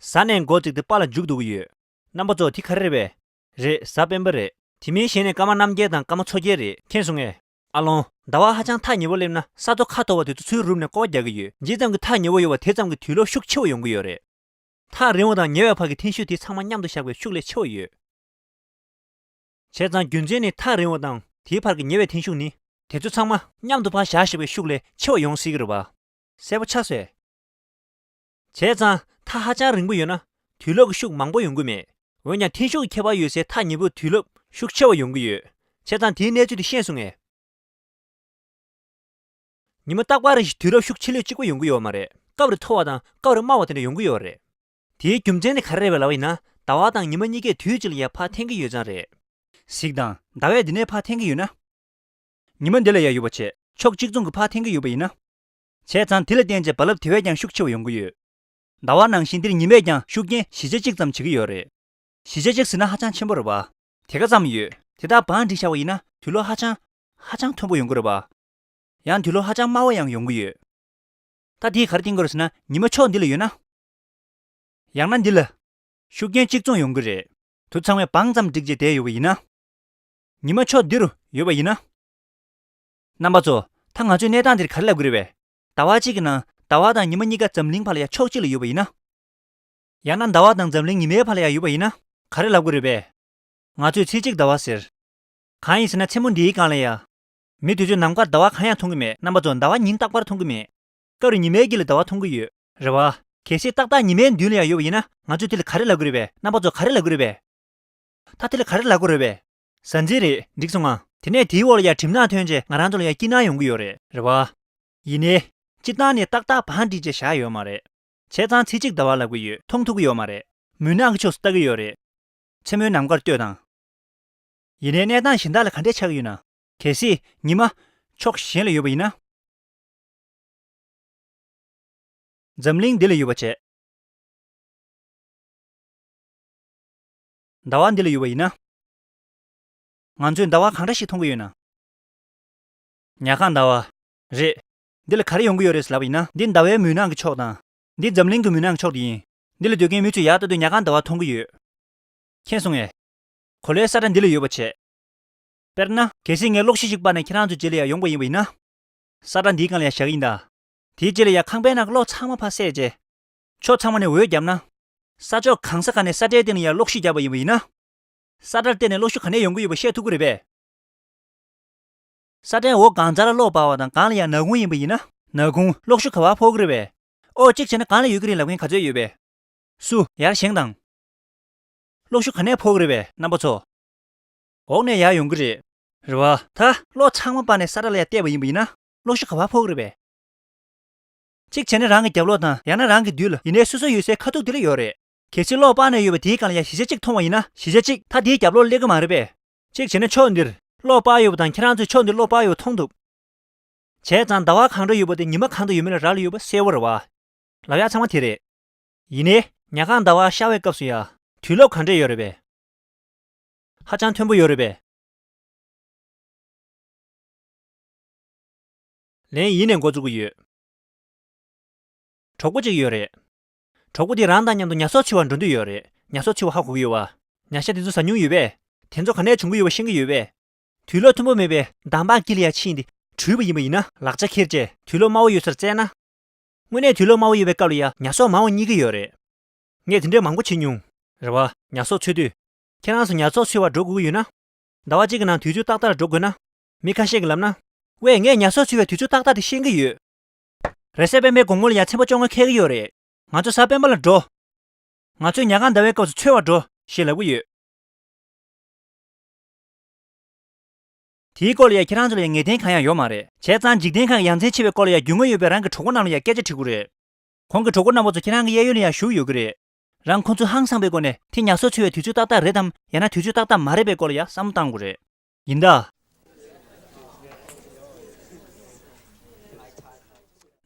གཟའ་ནས་འགོ་བཙུགས་ཏེ་པ་ལ་མཇུག་བསྡུ་གི་ཡོད། རྣམ་པ་ཚོ་དེ་ག་རེ་རེད་པས། རེད། གཟའ་སྤེན་པ་རེད། དེ་མིན་གཞན་ནས་སྐར་མ་རྣམ་རྒྱལ་དང་སྐར་མ་མཚོ་རྒྱལ་རེད། མཁྱེན་སོང་ངས། ཨ་ལོང་། ཟླ་བ་ཧ་ཅང་ཐག་ཉེ་བོ་སླེབས་ན་ས་རྡོ་ཁ་དོག་པ་དེ་ཚོ་ཚུར་རུབ་ནས་སྐོར་བ་རྒྱག་གི་ཡོད། ཇི་ཙམ་གྱི་ཐག་ཉེ་བོ་ཡོད་པ་དེ་ཙམ་གྱི་དུས་ལོག་ཤུགས་ཆེ་བོ་ཡོང་གི་ཡོད་རེད། ཐག་རིང་བ་དང་ཉེ་བའི་བར་གྱི་འཐེན་ཤུགས་དེ་ཚང་མ་མཉམ་དུ་བཞག་པའི་ཤུགས་ལས་ཆེ་བ་ཡོད། བྱས་ཙང་རྒྱུ་མཚན་ནི་ཐག་རིང་བ་དང་དེའི་བར་གྱི་ཉེ་བའི་འཐེན་ཤུགས་ནི་དེ་ཚོ་ཚང་མ་མཉམ་དུ་ཕར་བཞག་བཞག་པའི་ཤུགས་ལས་ཆེ་བ་ཡོང་སྲིད་ཀྱི་རེད་པ། གསལ་པོ་ཆགས་སོང་ངས། བྱས་ཙང་ཐག་ཧ་ཅང་རིང་པོ་ཡོད་ན་དུས་རླབས་ཀྱི་ཤུགས་མང་པོ་ཡོང་གི་མེད། འོན་ཀྱང་འཐེན་ཤུགས་ཀྱི་ཁྱད་པར་ཡོད་སའི་ཐག་ཉེ་པོའི་དུས་རླབས་ཤུགས་ཆེ་བ་ཡོང་གི་ཡོད། བྱས་ཙང་དེའི་གནས་ཚུལ་དེ་ཤེས་སོང་ངས། ཉི་མ་རྟག་པར་རེ་བཞིན་དུས་རབས་ཤུགས་ཆེ་ལོས་གཅིག་པ་ཡོང་གི་ཡོད་མ་རེད། སྐབས་རེ་མཐོ་བ་དང་སྐབས་རེ་དམའ་བ་དེ་འདྲ་ཡོང་གི་ཡོད་རེད། དེའི་རྒྱུ་མཚན་དེ་ག་རེ་རེད་པས་ལབ་པ་ཡིན་ན། ཟླ་བ་དང་ཉི་མ་གཉིས་ཀས་དུས་གཅིག་ལ་ཡར་ཕར་འཐེན་གྱི་ཡོད་ཙང་རེད། གཟིགས་དང་། ཟླ་བས་འདི་ནས་ཕར་འཐེན་གྱི་ཡོད་ན། ཉི་མ་འདི་ལ་ཡང་ཡོད་པ་བྱས་ཕྱོགས་གཅིག་མཚུངས་ཀྱིས་ཕར་འཐེན་གྱི་ཡོད་པ་ཡིན་ན། བྱས་ཙང་དེ་ལ་བརྟེན་བྱས་རྦ་རླབས་དེ་བས་ཀྱང་ཤུགས་ཆེ་བ་ཡོང་གི་ཡོད། ཟླ་བ་ནང་བཞིན་འདིར་ཉི་མས་ཀྱང་ཤུགས་རྐྱེན་བཞི་ཆ་གཅིག་ཙམ་བྱེད་ཀྱི་ཡོད་རེད། བཞི་ཆ་གཅིག་ཟེར་ན་ཧ་ཅང་ཆེན་པོ་རེད་པ། དེ་ག་ཙམ་ཡོད། དེ་དག་བང་བསྒྲིགས་བཞག་པ་ཡིན་ན་དུས་ལོ་ཧ་ཅང་། ཧ་ཅང་མཐོན་པོ་ཡོང་གི་རེད་པ། ཡང་དུས་ལོ་ཧ་ཅང་དམའ་བ་ཡང་ཡོང་གི་ཡོད། ད་དེས་ག་རེ་བསྟན་གྱི་རེད་ཟེར་ན་ཉི་མ་ཕྱོགས་འདི་ལ་ཡོད་ན། ཡང་ན་འདི་ལ། ཤུགས་རྐྱེན་གཅིག་མཚུངས་ཡོང་གི་རེད། དུ་ཚང་མས་བང་ཙམ་བསྒྲིགས་བྱས་བསྡད་ཡོད་པ་ཡིན་ན། ཉི་མ་ཕྱོགས་འདི་རུ་ཡོད་པ་ཡིན་ན། རྣམ་པ་ཚོ། ད་ང་ཚོས་གནས་སྟངས་འདིར་ག་རེ་ལབ་ཀྱི་རེད་པས། ཟླ་བ་གཅིག་གི་ནང་ཟླ་བ་དང་ཉི་མ་གཉིས་ཀ་འཛམ་གླིང་བར་ལ་ཡ་ཕྱོགས་གཅིག་ལ་ཡོད་པ་ཡིན་ན། ཡང་ན་ཟླ་བ་དང་འཛམ་གླིང་ཉི་མའི་བར་ལ་ཡ་ཡོད་པ་ཡིན་ན། ག་རེ་ལབ་ཀྱི་རེད་པས། ང་ཚོས་ཚེས་གཅིག་ཟླ་བ་ཟེར། གང་ཡིན་ཟེར་ན་མཚན་མོ་འདིའི་སྒང་ལ་ཡ། མི་དུས་ཚོད་ནམ་མཁར་ཟླ་བ་གང་ཡང་མཐོང་གི་མེད། རྣམ་པ་ཚོ། ཟླ་བ་ཉིན་རྟག་པར་མཐོང་གི་མེད། སྐབས་རེ་ཉི་མའི་དཀྱིལ་ལ་ཟླ་བ་མཐོང་གི་ཡོད། རེད་པ། གལ་སྲིད་ཏག་ཏག་ཉི་མའི་མདུན་ལ་ཡ་ཡོད་པ་ཡིན་ན་ང་ཚོས་དེ་ལ་ག་རེ་ལབ་ཀྱི་རེད་པས། རྣམ་པ་ཚོ་ག་རེ་ལབ་ཀྱི་རེད་པས། ད་དེ་ལ་ག་རེ་ལབ་ཀྱི་རེད་པས། ཟ་འཛིན་རེད། འགྲིག་སོང་ང་། དེ་ནས་དེའི་འོག་ལ་ཡ་གྲིབ་ནག་ཐོན་རྗེས་ང་རང་ཚོ་ལ་ཡ་སྐྱིད་སྣང་ཡོང་གི་ཡོད་རེད། རེད་པ། ཡིན་ནའི། སྤྱིར་བཏང་ནས་ཏག་ཏག་བང་བསྒྲིགས་བྱས་བཞག་ཡོད་མ་རེད། བྱས་ཙང་ཚེས་གཅིག་ཟླ་བ་ལབ་ཀྱི་ཡོད། མཐོང་ཐུབ་ཀྱི་ཡོད་མ་རེད། མུན་ནག་གི་ཕྱོགས་སུ་ལྟ་གི་ཡོད་རེད། མཚན་མོའི་ནམ་མཁར་ལྟོས་དང་། ཡིན་ནའི་གནས་སྟངས་གཞན་དག་ལ་ག་འདྲས་ཆགས་ཀྱི་ཡོད་ན། གལ་སྲིད་ཉི་མ་ཕྱོགས་གཞན་ལ་ཡོད་པ་ཡིན་ན། འཛམ་གླིང་འདི་ལ་ཡོད་པ་བྱས། ཟླ་བ་འདི་ལ་ཡོད་པ་ཡིན་ན། ང་ཚོས་ཟླ་བ་གང་འདྲ་ཞིག་མཐོང་གི་ཡོད་ན། ཉལ་ཁང་ཟླ་བ། རེད། འདི་ལ་ག་རེ་ཡོང་གི་ཡོད་རེད་ལབ་པ་ཡིན་ན། འདི་ཟླ་བའི་མུན་ནག་གི་ཕྱོགས་དང་། འདི་འཛམ་གླིང་གི་མུན་ནག་གི་ཕྱོགས་དེ་ཡིན། འདི་ལ་སྡོད་མཁན་མི་ཚོས་ཡར་ལྟ་དུས་ཉལ་ཁང་ཟླ་བ་མཐོང་གི་ཡོད། མཁྱེན་སོང་ངས། གོ་ལའི་ས་ཁྲ་འདི་ལ་ཡོད་པ་བྱས། དཔེར་ན། གལ་སྲིད་ངས་གློག་ཤུགས་ཤིག་སྤར་ནས་ཁྱེད་རང་ཚོའི་རྗེས་ལ་ཡར་ཡོང་པ་ཡིན་པ་ཡིན་ན། ས་ཁྲ་འདིའི་སྒང་ལ་ཡར་བཞག་གི་ཡིན་ད། དེའི་རྗེས་ལ་ཡར་ཁང་པའི་ནང་གི་གློག་ཚང་མ་ཕར་བསད་རྗེས། ཕྱོགས་ཚང་མ་ནས་འོད་བརྒྱབ་ན། ས་ཕྱོགས་གང་ས་ག་ནས་ས་ཁྲའི་སྟེང་ལ་ཡར་གློག་ཤུགས་བརྒྱབ་པ་ཡིན་པ་ཡིན་ན། ས་ཁྲར་བརྟེན་ནས་གློག་ཤུགས་ག་ནས་ཡོང་གི་ཡོད་པ་ཤེས་ཐུབ་ཀྱི་རེད་པས། ས་ཁྲའི་འོག་སྒང་རྩ་ལ་གློག་སྤར་བ་དང་སྒང་ལ་ཡར་ནག་ཁུང་ཡིན་པ་ཡིན་ན། ནག་ཁུང་གློག་ཤུགས་ག་པར་ཕོག་གི་རེད་པས། ཨོ་གཅིག་བྱས་ན་སྒང་ལ་ཡོད་ཀྱི་རེད་ལབ་མཁན་ག་ཚོད་ཡོད་པས། སུ་ཡར་བཞེངས་དང་། གློག་ཤུགས་ག་ནས་ཕོག་གི་རེད་པས་རྣམ་པ་ཚོ། འོག་ནས་ཡར་ཡོང་གི་རེད། རེད་པ། ད་གློག་ཚང་མ་སྤར་ནས་ས་ཁྲ་ལ་ཡར་གཏད་པ་ཡིན་པ་ཡིན་ན། གློག་ཤུགས་ག་པར་ཕོག་གི་རེད་པས། གཅིག་བྱས་ན་རང་གི་རྒྱབ་ལོགས་དང་ཡང་ན་རང་གི་མདུན་ལ་ཡིན་ནའི་སོ་སོ་ཡོད་སའི་ཁ་ཐུག་དེ་ལ་ཡོད་རེད། གལ་སྲིད་གློག་སྤར་ནས་ཡོད་པ་དེའི་སྒང་ལ་ཡར་བཞི་ཆ་གཅིག་མཐོང་བ་ཡིན་ན་བཞི་ཆ་གཅིག་ད་དེའི་རྒྱབ་ལོགས་སླེབས་ཀྱི་མ་རེད་པས། གཅིག་བྱས་ན་ཕྱོགས་འདིར་གློག་སྤར་ཡོད་པ་དང་ཁྱེད་རང་ཚོས་ཕྱོགས་འདིར་གློག་སྤར་ཡོད་པ་མཐོང་ཐུབ། བྱས་ཙང་ཟླ་བ་གང་འདྲ་ཡོད་པ་དེ་ཉི་མ་གང་དུ་ཡོད་མེད་ལ་རག་ལས་ཡོད་པ་གསལ་པོ་རེད་པ། ལབ་ཡག་ཚང་མ་དེ་རེད། ཡིན་ནའི་ཉལ་ཁང་ཟླ་བ་ཤར་བའི་སྐབས་སུ་ཡང་དུས་རླབས་ག་འདྲས་ཡོད་རེད་པས། ཧ་ཅང་མཐོན་པོ་ཡོད་རེད་པས། ལན་ཡིན་ནས་འགོ་བཙུགས་ཀྱི་ཡོད། གྲོགས་པོ་གཅིག་ཡོད་རེད། གྲོགས་པོ་དེ་རང་དང་མཉམ་དུ་ཉ་གསོག་འཚོལ་བར་འགྲོ་འདོད་ཡོད་རེད། ཉ་གསོག་འཚོལ་བ་ཧ་གོ་གི་ཡོད་པ། ཉ་ཤ་དེ་ཚོ་ཟ་མྱོང་ཡོད་པས། དེ་ཚོ་ག་ནས་བྱུང་གི་ཡོད་པ་ཤེས་ཀྱི་ཡོད་པས། དུས་ལོ་མཐོན་པོ་མེད་པའི་འདམ་བག་དཀྱིལ་ལ་ཡ་ཕྱིན་ཏེ་བྲོས་པ་ཡིན་པ་ཡིན་ན་ལག་ཆ་འཁྱེར་རྗེས་དུས་ལོ་དམའ་བོ་ཡོད་སར་བཙལ་ན། དངོས་གནས་དུས་ལོ་དམའ་བོ་ཡོད་པའི་སྐབས་ལ་ཡ་ཉ་གསོག་མང་བ་རྙེད་ཀྱི་ཡོད་རེད། ངས་དེ་འདྲའི་མང་པོ་བྱེད་མྱོང་། རེད་པ། ཉ་གསོག་འཚོལ་དུས། ཁྱེད་རང་ཚོ་ཉ་གསོག་འཚོལ་བར་འགྲོ་དགོས་ཀྱི་ཡོད་ན། ཟླ་བ་གཅིག་གི་ནང་དུས་ཚོད་ཏག་ཏག་ལ་འགྲོ་དགོས་ན། མི་ཁ་ཤས་ཀྱིས་ལབ་ན། ཝེ། ངས་ཉ་གསོག་འཚོལ་བའི་དུས་ཚོད་ཏག་ཏག་དེ་ཤེས་ཀྱི་ཡོད། རེས་གཟའ་སྤེན་པའི་དགོང་མོ་ལ་ཡང་ཚན་པ་བཅོ་ལྔ་འཁེལ་གྱི་ཡོད་རེད། ང་ཚོ་གཟའ་སྤེན་པ་ལ་འགྲོ། ང་ཚོས་ཉལ་ཁང་ཟླ་བའི་སྐབས་སུ་འཚོལ་བར་འགྲོ་ཞེས་ལབ་ཀྱི་ཡོད། དེའི་སྐོར་ལ་ཡང་ཁྱེད་རང་ཚོ་ལ་ཡང་ངེས་གཏན་གང་ཡང་ཡོད་མ་རེད། བྱས་ཙང་འཇིག་རྟེན་ཁམས་ཀྱི་ཡ་མཚན་ཆེ་བའི་སྐོར་ལ་ཡང་རྒྱུས་མངའ་ཡོད་པའི་རང་གི་གྲོགས་པོ་རྣམས་ལ་ཡང་སྐད་ཆ་དྲི་དགོས་རེད། གོང་གི་གྲོགས་པོ་རྣམ་པ་ཚོ་ཁྱེད་རང་གི་གཡས་གཡོན་ལ་ཡང་བཞུགས་ཡོད་ཀྱི་རེད། རང་ཁོང་ཚོས་ཧང་སངས་པའི་སྒོ་ནས་དེ་ཉ་གསོག་འཚོལ་བའི་དུས་ཚོད་ཏག་ཏག་རེད་དམ། ཡང་ན་དུས་ཚོད་ཏག་ཏག་མ་རེད་པའི་སྐོར་ལ་ཡང་བསམ་བློ་གཏང་དགོས་རེད། ཡིན་ད།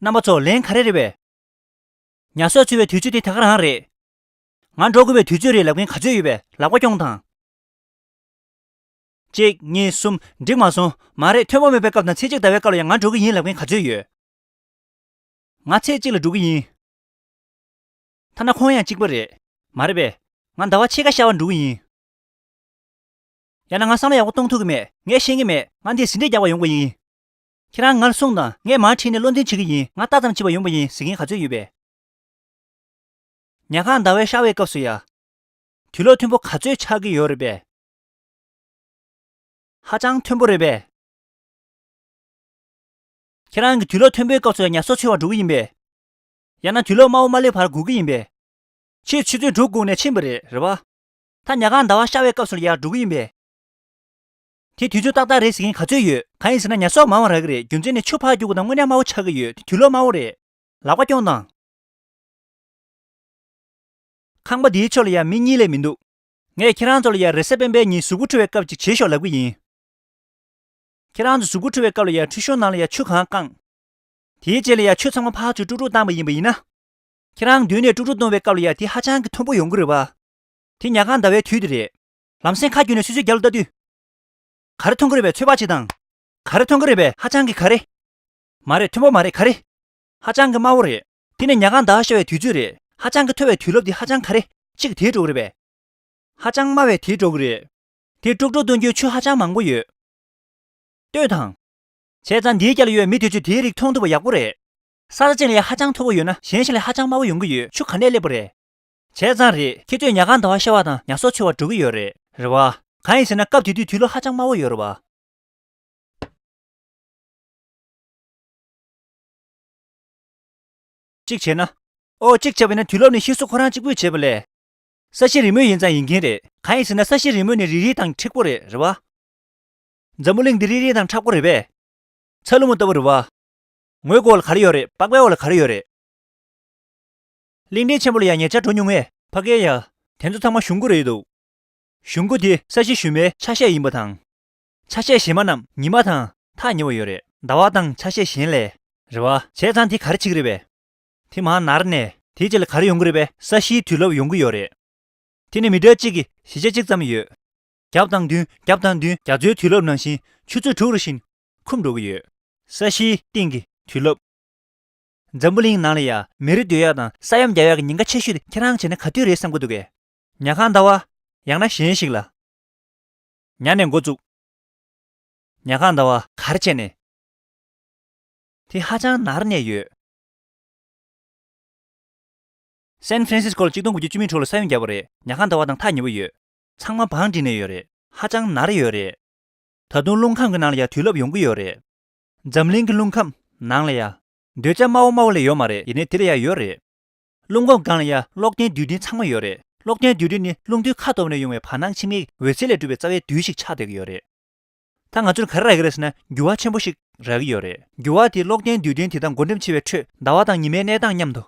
རྣམ་པ་ཚོ་ལན་ག་རེ་རེད་པས། ཉ་གསོག་འཚོལ་བའི་དུས་ཚོད་དེ་ད་ག་རང་རེད། ང་འགྲོ་དགོས་པའི་དུས་ཚོད་རེད་ལབ་མཁན་ག་ཚོད་ཡོད་པས་ལག་པ་རྐྱོང་དང་། གཅིག་གཉིས། གསུམ། འགྲིག་མ་སོང་། མ་རེད། མཐོན་པོ་མེད་པའི་སྐབས་དང་ཚེས་གཅིག་ཟླ་བའི་སྐབས་ལ་ཡང་ང་འགྲོ་གི་ཡིན་ལབ་མཁན་ག་ཚོད་ཡོད། ང་ཚེས་གཅིག་ལ་འགྲོ་གི་ཡིན། ཐ་ན་ཁོང་ཡང་གཅིག་པ་རེད། མ་རེད་པས། ང་ཟླ་བ་ཕྱེད་ཀ་ཤར་བར་འགྲོ་གི་ཡིན། ཡང་ན་ང་བསམ་བློ་ཡག་པོ་གཏོང་ཐུབ་ཀྱི་མེད། ངས་ཤེས་ཀྱི་མེད། ང་འདིར་ཟིན་བྲིས་རྒྱག་པར་ཡོང་གི་ཡིན། ཁྱེད་རང་ང་ལ་གསུངས་དང་། ངས་མར་ཁྲིད་ནས་བློ་འཛིན་བྱེད་ཀྱི་ཡིན། ང་ལྟ་ཙམ་བྱེད་པར་ཡོང་པ་ཡིན་ཟེར་མཁན་ག་ཚོད་ཡོད་པས། ཉལ་ཁང་ཟླ་བའི་ཤར་བའི་སྐབས་སུ་ཡ། དུས་ལོ་མཐོན་པོ་ག་ཚོད་ཆགས་ཀྱི་ཡོད་རེད་པས། ཧ་ཅང་མཐོན་པོ་རེད་པས། ཁྱེད་རང་གི་དུས་ལོག་མཐོན་པོའི་སྐབས་སུ་ཡང་ཉ་གསོག་འཚོལ་བར་འགྲོ་གི་ཡིན་པས། ཡང་ན་དུས་ལོག་དམའ་བོ་མ་སླེབས་བར་སྒུག་གི་ཡིན་པས། ཕྱིས་ཆུ་ཚོད་དྲུག་སྒུག་ནས་ཕྱིན་པ་རེད། རེད་བ། ད་ཉལ་ཁང་ཟླ་བ་ཤར་བའི་སྐབས་སུ་ལ་ཡར་འགྲོ་གི་ཡིན་པས། དེ་དུས་ཚོད་ཏག་ཏག་རེད་ཟེར་མཁན་ག་ཚོད་ཡོད། གང་ཡིན་ཟེར་ན་ཉ་གསོག་མང་བ་རག་གི་རེད། རྒྱུ་མཚན་ནི་ཆུ་ཕར་རྒྱུག་པ་དང་དངོས་གནས་དམའ་བོ་ཆགས་ཀྱི་ཡོད། དུས་ལོག་དམའ་བོ་རེད། ལག་པ་རྐྱོང་དང་། ཁང་པ་འདིའི་ཕྱོགས་ལ་ཡང་མི་གཉིས་ལས་མི་འདུག་ངས་ཁྱེད་རང་ཚོ་ལ་ཡང་རེས་གཟའ་སྤེན་པའི་ཉིན་གཟུགས་པོ་འཁྲུ་བའི་སྐབས་ཅིག་བྱེད་ཤོག་ལབ་ཀྱི་ཡིན། ཁྱེད་རང་ཚོ་གཟུགས་པོ་འཁྲུ་བའི་སྐབས་ལ་ཡང་འཁྲུ་གཤོག་ནང་ལ་ཡང་ཆུ་གང་བཀང་། དེའི་རྗེས་ལ་ཡང་ཆུ་ཚང་མ་ཕར་ཚུར་དཀྲུག་དཀྲུག་བཏང་པ་ཡིན་པ་ཡིན་ན། ཁྱེད་རང་མདུན་ནས་དཀྲུག་དཀྲུག་གཏོང་བའི་སྐབས་ལ་ཡང་དེ་ཧ་ཅང་གི་མཐོན་པོ་ཡོང་གི་རེད་པ། དེ་ཉལ་ཁང་ཟླ་བའི་དུས་དེ་རེད། ལམ་སེང་ཁ་བརྒྱུད་ནས་སོ་སོའི་རྒྱབ་ལ་ལྟ་དུས། ག་རེ་མཐོང་གི་རེད་པས། ཚོད་དཔག་བྱེད་དང་། ག་རེ་མཐོང་གི་རེད་པས། ཧ་ཅང་གི་ག་རེ། མ་རེད། མཐོན་པོ་མ་རེད། ག་རེ། ཧ་ཅང་གི་དམའ་བོ་རེད། དེ་ནི་ཉལ་ཁང་ཟླ་བ་ཤར་བའི་དུས་ཚོད་རེད། ཧ་ཅང་གི་མཐོ་བའི་དུས་ལོབ་དེ་ཧ་ཅང་ག་རེ། གཅིག་དེ་འགྲོ་གི་རེད་པས། ཧ་ཅང་དམའ་བའི་དེ་འགྲོ་གི་རེད། དེ་དཀྲུག་དཀྲུག་གཏོང་རྒྱུའི་ཆུ་ཧ་ཅང་མང་པོ་ཡོད། ལྟོས་དང་། བྱས་ཙང་འདིའི་རྒྱ་ལ་ཡོད་མི་དེ་ཚོས་དེའི་རིགས་མཐོང་ཐུབ་པ་ཡག་པོ་རེད། ས་ཆ་གཅིག་ལ་ཡ་ཧ་ཅང་མཐོ་པོ་ཡོད་ན་གཞན་ཞིག་ལ་ཧ་ཅང་དམའ་བོ་ཡོང་གི་ཡོད། ཆུ་ག་ནས་སླེབས་པ་རེད། བྱས་ཙང་རེད། ཁྱེད་ཚོས་ཉལ་ཁང་ཟླ་བ་ཤར་བ་དང་ཉ་གསོག་འཚོལ་བར་འགྲོ་གི་ཡོད་རེད། རེད་བ། གང་ཡིན་ཟེར་ན་སྐབས་དེ་དུས་དུས་ལོ་ཧ་ཅང་དམའ་བོ་ཡོད་རེད་བ། གཅིག་བྱས་ན། ཨོ་གཅིག་བྱས་པ་ཡིན་ན་དུས་ལོབ་ནི་ཤི་སོ་ཁོ་རང་གཅིག་པུས་བྱས་པ་ལས། ས་གཞི་རི་མོ་ཡིན་ཙང་ཡིན་མཁན་རེད། གང་ཡིན་ཟེར་ན་ས་གཞི་རི་མོ་ནི་རི་རི་དང་འཁྲིག་པོ་རེད། རེད་བ། འཛམ་བུ་གླིང་འདི་རི་རི་དང་མཁྲེགས་པོ་རེད་པས། ཚ་ལུ་མོ་ལྟ་བུ་རེད་བ། ངོས་སྒོ་ལ་ག་རེ་ཡོད་རེད། པགས་པའི་འོག་ལ་ག་རེ་ཡོད་རེད། གླིང་ཕྲན་ཆེན་པོ་ལ་ཡང་ཉེ་ཆར་འགྲོ་མྱོང་ངས། ཕ་གིར་ཡ། དེ་ཚོ་ཚང་མ་གཞུང་སྒོ་རེད་འདུག་གཞུང་སྒོ་དེ་ས་གཞི་གཞུང་མའི་ཆ་ཤས་ཡིན་པ་དང་། ཆ་ཤས་གཞན་མ་རྣམས་ཉི་མ་དང་ཐག་ཉེ་བ་ཡོད་རེད། ཟླ་བ་དང་ཆ་ཤས་གཞན་ལས། རེད་བ། བྱས་ཙང་དེ་ག་རེ་བྱེད་ཀྱི་རེད་པས། དེ་མར་ནར་ནས་དེའི་རྗེས་ལ་ག་རེ་ཡོང་གི་རེད་པས། ས་གཞིའི་དུས་ལོབ་ཡོང་གི་ཡོད་རེད། དེ་ནི་མི་ཊར་གཅིག་གི་བཞི་ཆ་གཅིག་ཙམ་ཡོད། རྒྱབ་དང་མདུན་རྒྱབ་དང་མདུན་རྒྱ་མཚོའི་དུས་ལོབ་ནང་བཞིན་ཆུ་ཚོད་དྲུག་རེ་བཞིན་འཁུམ་འགྲོ་གི་ཡོད། ས་གཞིའི་སྟེང་གི་དུས་ལོབ། འཛམ་བུ་གླིང་ནང་ལ་ཡ་མེ་རི་སྡོད་ཡག་དང་ས་ཡོམ་རྒྱག་ཡག་གི་ཉེན་ཁ་ཆེ་ཤོས་དེ་ཁྱེད་རང་བྱས་ན་ག་དུས་རེད་བསམ་གི་འདུག་གས། ཉལ་ཁང་ཟླ་བ། ཡང་ན་གཞན་ཞིག་ལ། ཉ་ནས་འགོ་བཙུགས། ཉལ་ཁང་ཟླ་བ་ག་རེ་བྱས་ནས། དེ་ཧ་ཅང་ནར་ནས་ཡོད། སན་ཧྥ་རན་སིས་ཀོ་ལ་གཅིག་སྟོང་དགུ་བརྒྱ་བཅུ་མེད་དྲུག་ལ་ས་ཡོམ་བརྒྱབ་པ་རེད། ཉལ་ཁང་ཟླ་བ་དང་ཐག་ཉེ་བོ་ཡོད། ཚང་མ་བང་བསྒྲིགས་ནས་ཡོད་རེད། ཧ་ཅང་ནར་ཡོད་རེད། ད་དུང་རླུང་ཁམས་ཀྱི་ནང་ལ་ཡ་དུས་ལོབ་ཡོང་གི་ཡོད་རེད། འཛམ་གླིང་གི་རླུང་ཁམས་ནང་ལ་ཡ། འདོད་ཆགས་དམའ་བོ་དམའ་བོ་ལས་ཡོད་མ་རེད། ཡིན་ནའི་དེ་ལ་ཡ་ཡོད་རེད། རླུང་འཁོར་སྒང་ལ་ཡ་གློག་ལྡན་དུས་སྟོན་ཚང་མ་ཡོད་རེད། གློག་ལྡན་དུས་སྟོན་ནི་རླུང་རྟའི་ཁ་ཐོག་ནས་ཡོང་བའི་བར་སྣང་འཆི་མེད་འོད་ཟེར་ལས་གྲུབ་པའི་རྩ་བའི་རྡུལ་ཞིག་ཆགས་བསྡད་ཀྱི་ཡོད་རེད། ད་ང་ཚོར་ག་རེ་རག་གི་རེད་ཟེར་ན་འགྱུར་བ་ཆེན་པོ་ཞིག་རག་གི་ཡོད་རེད། འགྱུར་བ་དེ་གློག་ལྡན་དུས་སྟོན་དེ་དང་བགོ་འགྲེམས་བྱེད་པའི་ཁྲོད་ཟླ་བ་དང་ཉི་མའི་གནས་སྟངས་མཉམ་དུ།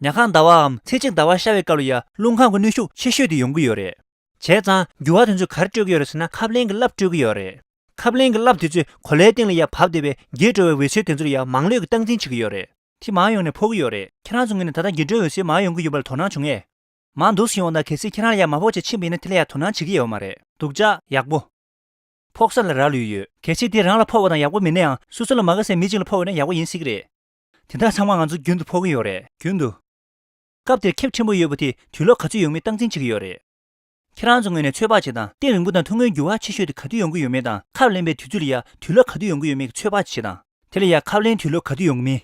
ཉལ་ཁང་ཟླ་བའམ་ཚེས་གཅིག་ཟླ་བ་ཤར་བའི་སྐབས་ལ་ཡ་རླུང་ཁམས་ཀྱི་གནོན་ཤུགས་ཆེ་ཤོས་དེ་ཡོང་གི་ཡོད་རེད། བྱས་ཙང་འགྱུར་བ་དེ་ཚོས་ག་རེ་སྤྲོད་ཀྱི་ཡོད་རེད་ཟེར་ན་ཁབ་ལེན་གྱི་རླབས་སྤྲོད་ཀྱི་ཡོད་རེད། ཁབ་ལེན་གྱི་རླབས་དེ་ཚོས་གོ་ལའི་སྟེང་ལ་ཡ་བབས་བསྡད་པའི་འགྱེལ་འགྲོ་བའི་འོད་ཟེར་དེ་ཚོ་ལ་ཡ་མང་ལོས་ཀྱི་སྟངས་འཛིན་བྱེད་ཀྱི་ཡོད་རེད། དེ་མར་ཡོང་ནས་ཕོག་གི་ཡོད་རེད། ཁྱེད་རང་ཚོ་ངོས་ནས་ད་ལྟ་འགྱེལ་འགྲོའི་འོད་ཟེར་མར་ཡོང་གི་ཡོད་པ་ལ་དོ་སྣང་བྱུང་ངས། མར་འདུག་སེ་ཡོང་དང་། གལ་སྲིད་ཁྱེད་རང་ལ་ཡ་མ་ཕོག་བྱས་ཕྱིན་པ་ཡིན་ན་དེ་ལ་ཡ་དོ་སྣང་བྱེད་ཀྱི་ཡོད་མ་རེད། སྡུག་ཅག་ཡག་པོ། ཕོག་ས་ལ་རག་ལུས་ཡོད། གལ་སྲིད་དེ་རང་ལ་ཕོག་པ་དང་ཡག་པོ་མིན་ན་ཡང་སོ་སོ་ལ་མ་དགའ་སའི་མི་གཅིག་ལ་ཕོག་པ་ཡིན་ན་ཡག་པོ་ཡིན་སྲིད་ཀྱི་རེད། དེ་དག་ཚང་མ་ང་ཚོ་རྒྱུན་དུ་ཕོག་གི་ཡོད་རེད། རྒྱུན་དུ། སྐབས་དེར་ཁེབས་ཕྲན་བུ་ཡོད་པ་དེས་དུས་ལོབ་ག་ཚོད་ཡོང་མིན་སྟངས་འཛིན་བྱེད་ཀྱི་ཡོད་རེད། ཁྱེད་རང་ཚོ་ངོས་ནས་ཚོད་དཔག་བྱེད་དང་། གཏིང་རིང་པོ་དང་ཐུང་ངུའི་འགྱུར་བ་ཆེ་ཤོས་དེ་ག་དུས་ཡོང་གི་ཡོད་མེད་དང་། ཁབ་ལེན་པའི་དུས་ཚོད་ལ་ཡ་དུས་ལོབ་ག་དུས་ཡོང་གི་ཡོད་མེད་ཀྱི་ཚོད་དཔག་བྱེད་དང་། དེ་ལ་ཡ་ཁབ་ལེན་དུས་ལོབ་ག་དུས་ཡོང་གི་མིན།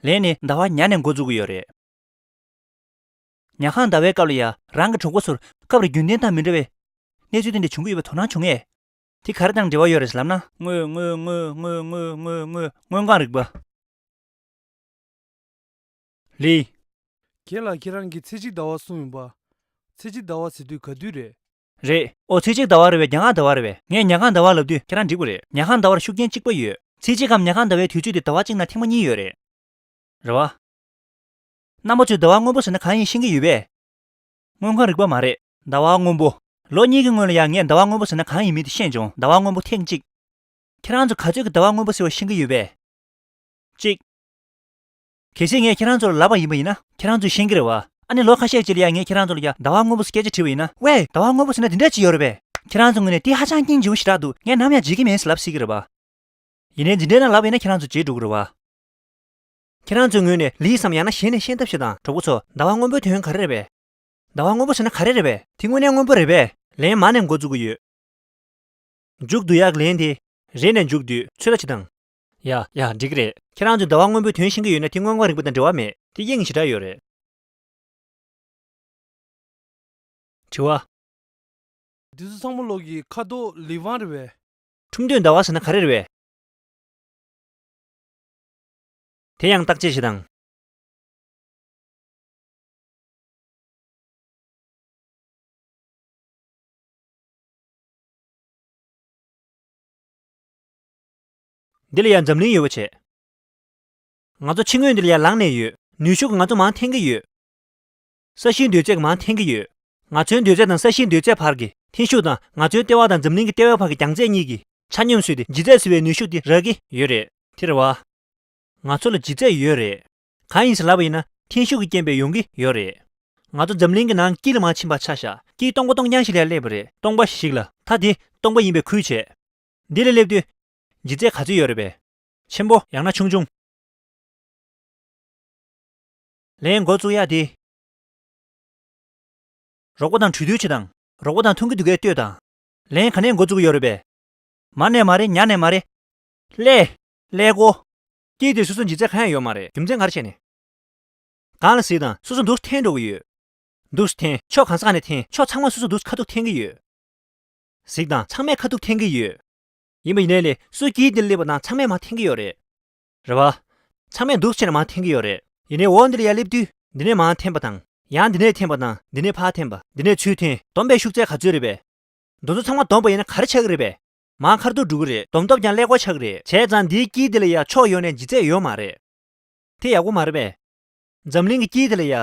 ལན་ནི་ཟླ་བ་ཉ་ནས་འགོ་འཛུགས་ཀྱི་ཡོད་རེད། ཉལ་ཁང་ཟླ་བའི་སྐབས་ལ་ཡ་རང་གི་གྲོགས་པོ་ཚོར་སྐབས་རེ་རྒྱུན་ལྡན་དང་མི་འདྲ་བའི་གནས་ཚུལ་དེ་འདྲ་བྱུང་གི་ཡོད་པ་དོ་སྣང་བྱུང་ངས། དེ་ག་རེ་དང་འབྲེལ་བ་ཡོད་རེད་ལབ་ན། སྔོན་སྔོན་སྔོན་སྔོན་སྔོན་སྔོན་སྔོན་སྔོན་སྔོན་འགོག་རིག་པ། ལི། རྒན་ལགས། ཁྱེད་རང་གིས་ཚེས་གཅིག་ཟླ་བ་གསུངས་ཡིན་པ། ཚེས་གཅིག་ཟླ་བ་ཟེར་དུས་ག་དུས་རེད། རེད། ཨོ་ཚེས་གཅིག་ཟླ་བ་རེད་པས། ཉལ་ཁང་ཟླ་བ་རེད་པས། ངས་ཉལ་ཁང་ཟླ་བ་ལབ་དུས་ཁྱེད་རང་འགྲིག་པ་རེད། ཉལ་ཁང་ཟླ་བར་ཤུགས་རྐྱེན་གཅིག་པ་ཡོད། ཚེས་གཅིག་གམ་ཉལ་ཁང་ཟླ་བའི་དུས་ཚོད་དེ་ཟླ་བ་གཅིག་ནང་ཐེངས་མ་གཉིས་ཡོད་རེད། རེད་བ། རྣམ་པ་ཚོས་ཟླ་བ་སྔོན་པོ་ཟེར་ན་གང་ཡིན་ཤེས་ཀྱི་ཡོད་པས། སྔོན་འགོག་རིག་པ་མ་རེད། ཟླ་བ་སྔོན་པོ། ལོ་གཉིས་ཀྱི་སྔོན་ལ་ཡང་ངས་ཟླ་བ་སྔོན་པོ་ཟེར་ན་གང་ཡིན་མིན་དེ་ཤེས་བྱུང་། ཟླ་བ་སྔོན་པོ་ཐེངས་གཅིག་ཁྱེད་རང་ཚོ་ག་ཚོད་ཀྱིས་ཟླ་བ་སྔོན་པོ་ཟེར་བ་ཤེས་ཀྱི་ཡོད་པས། གཅིག་གལ་སྲིད་ངས་ཁྱེད་རང་ཚོ་ལ་ལབ་པ་ཡིན་པ་ཡིན་ན་ཁྱེད་རང་ཚོས་ཤེས་ཀྱི་རེད་བ། ཨ་ནི་ལོ་ཁ་ཤས་ཅིག་ལ་ཡང་ངས་ཁྱེད་རང་ཚོ་ལ་ཡ་ཟླ་བ་སྔོན་པོ་ཟེར་སྐད་ཆ་དྲིས་པ་ཡིན་ན། ཝེ། ཟླ་བ་སྔོན་པོ་ཟེར་ན་འདི་འདྲ་ཅིག་ཡོད་རེད་པས། ཁྱེད་རང་ཚོ་ངོས་ནས་འདི་ཧ་ཅང་སྙིང་རྗེ་པོ་ཞེ་དྲག་འདུག་ངས་ནམ་ཡང་བརྗེད་ཀྱི་མེད་ཟེར་ལབ་སྲིད་ཀྱི་རེད་བ། ཡིན་ནའི་འདི་འདྲའི་ནང་ལབ་ཡིན་ན་ཁྱེད་རང་ཚོ་བརྗེད་འགྲོ་གི་རེད་བ། ཁྱེད་རང་ཚོའི་ངོས་ནས་ལིའི་སམ་ཡང་ན་གཞན་ནས་ཤེས་ཐབས་ཤིག་དང་། གྲོགས་པོ་ཚོ། ཟླ་བ་སྔོན་པོའི་དོན་ག་རེ་རེད་པས། ཟླ་བ་སྔོན་པོ་ཟེར་ན་ག་རེ་རེད་པས། དེ་དངོས་གནས་སྔོན་པོ་རེད་པས། ལན་མ་ནས་འགོ་འཛུགས་ཀྱི་ཡོད། མཇུག་བསྡུ་ཡག་ལན་དེ། རེད་ནས་མཇུག་བསྡུས། ཚོད་ལྟ་བྱེད་དང་། ཡ་ཡ། འགྲིག་གི་རེད། ཁྱེད་རང་ཚོས་ཟླ་བ་སྔོན་པོའི་དོན་ཤེས་ཀྱི་ཡོད་ན་དེ་སྔོན་འགོག་རིག་པ་དང་འབྲེལ་བ་མེད། དེ་དབྱིངས་ཞེ་དྲག་ཡོད་རེད། དྲི་བ། འདི་ཚོ་ཚང་མ་ལོག་གི་ཁ་དོག་ལི་ཝང་རེད་པས། ཁྲུམས་སྟོན་ཟླ་བ་ཟེར་ན་ག་རེ་རེད་པས། དེ་ཡང་བརྟག་དཔྱད་བྱེད་དང་། འདི་ལ་ཡང་འཛམ་གླིང་ཡོད་པ་བྱས། ང་ཚོ་ཕྱི་ངོས་འདི་ལ་ཡང་ལངས་ནས་ཡོད། ནུས་ཤུགས་ང་ཚོ་མར་འཐེན་གྱི་ཡོད། ས་གཞིའི་འདོད་རྫས་མར་འཐེན་གྱི་ཡོད། ང་ཚོའི་འདོད་རྫས་དང་ས་གཞིའི་འདོད་རྫས་བར་གྱི་འཐེན་ཤུགས་དང་ང་ཚོའི་ལྟེ་བ་དང་འཛམ་གླིང་གི་ལྟེ་བའི་བར་གྱི་རྒྱང་ཚད་གཉིས་ཀྱི་ཆ་སྙོམས་བཟོས་ཏེ་ལྗིད་ཚད་བཟོ་བའི་ནུས་ཤུགས་དེ་རག་གི་ཡོད་རེད། དེ་རེད་བ། ང་ཚོ་ལ་ལྗིད་ཚད་ཡོད་རེད། གང་ཡིན་ཟེར་ལབ་པ་ཡིན་ན་འཐེན་ཤུགས་ཀྱི་རྐྱེན་པས་ཡོང་གི་ཡོད་རེད། ང་ཚོ་འཛམ་གླིང་གི་ནང་དཀྱིལ་ལ་མར་ཕྱིན་པ་ཆ་བཞག་དཀྱིལ་སྟོང་པ་སྟོང་རྐྱང་ཞིག་ལ་སླེབས་པ་རེད། སྟོང་པ་ཞིག་ལ། ད་དེ་སྟོང་པ་ཡིན་པའི་ཁུལ་བྱས། འདི་ལ་སླེབས་དུས། ལྗིད་ཚད་ག་ཚོད་ཡོད་རེད་པས། ཆེན་པོ་ཡང་ན་ཆུང་ཆུང་། ལན་འགོ་བཙུགས་ཡག་དེ། རོགས་པ་དང་གྲོས་བསྡུར་བྱེད་དང་། རོགས་པ་དང་མཐུན་གྱི་འདུག་གས་ལྟོས་དང་། ལན་ག་ནས་འགོ་བཙུགས་ཡོད་རེད་པས། མར་ནས་མ་རེད། ཉར་ནས་མ་རེད། ཀླད། ཀླད་ཀོར། དཀྱིལ་དེ་སོ་སོ་ལྗིད་ཚད་གང་ཡང་ཡོད་མ་རེད། རྒྱུ་མཚན་ག་རེ་བྱས་ནས། གང་ལ་གཟིགས་དང་སོ་སོ་འདུག་འཐེན་འགྲོ་གི་ཡོད། འདུག་འཐེན། ཕྱོགས་གང་ས་ག་ནས་འཐེན། ཕྱོགས་ཚང་མ་སོ་སོ་འདུག་ཁ་ཐུག་འཐེན་གྱི་ཡོད། གཟིགས་དང་ཚང་མས་ཁ་ཐུག་འཐེན་གྱི་ཡོད། ཡིན་པ་ཡིན་ནའི་ལས་སུ་དཀྱིལ་འདིར་སླེབས་པ་དང་ཚང་མས་མར་འཐེན་གྱི་ཡོད་རེད། རེད་བ། ཚང་མས་འདུག་བྱས་ནས་མར་འཐེན་གྱི་ཡོད་རེད། ཡིན་ནའི་འོག་འདི་ལ་ཡར་སླེབས་དུས་འདི་ནས་མར་འཐེན་པ་དང་། ཡང་འདི་ནས་འཐེན་པ་དང་འདི་ནས་ཕར་འཐེན་པ། འདི་ནས་ཚུར་འཐེན། བསྡོམས་པའི་ཤུགས་ཚད་ག་ཚོད་རེད་པས། འདི་ཚོ་ཚང་མ་བསྡོམས་པ་ཡིན་ན་ག་རེ་ཆགས་ཀྱི་རེད་པས། མར་ཁ་ཐུག་འགྲོ་གི་རེད། བསྡོམས་སྟོབས་ཀྱང་ཀླད་ཀོར་ཆགས་ཀྱི་རེད། བྱས་ཙང་འདིའི་དཀྱིལ་འདི་ལ་ཡ་ཕྱོགས་ཡོངས་ནས་ལྗིད་ཚད་ཡོད་མ་རེད། དེ་ཡག་པོ་མ་རེད་པས། འཛམ་གླིང་གི་དཀྱིལ་དེ་ལ་ཡ།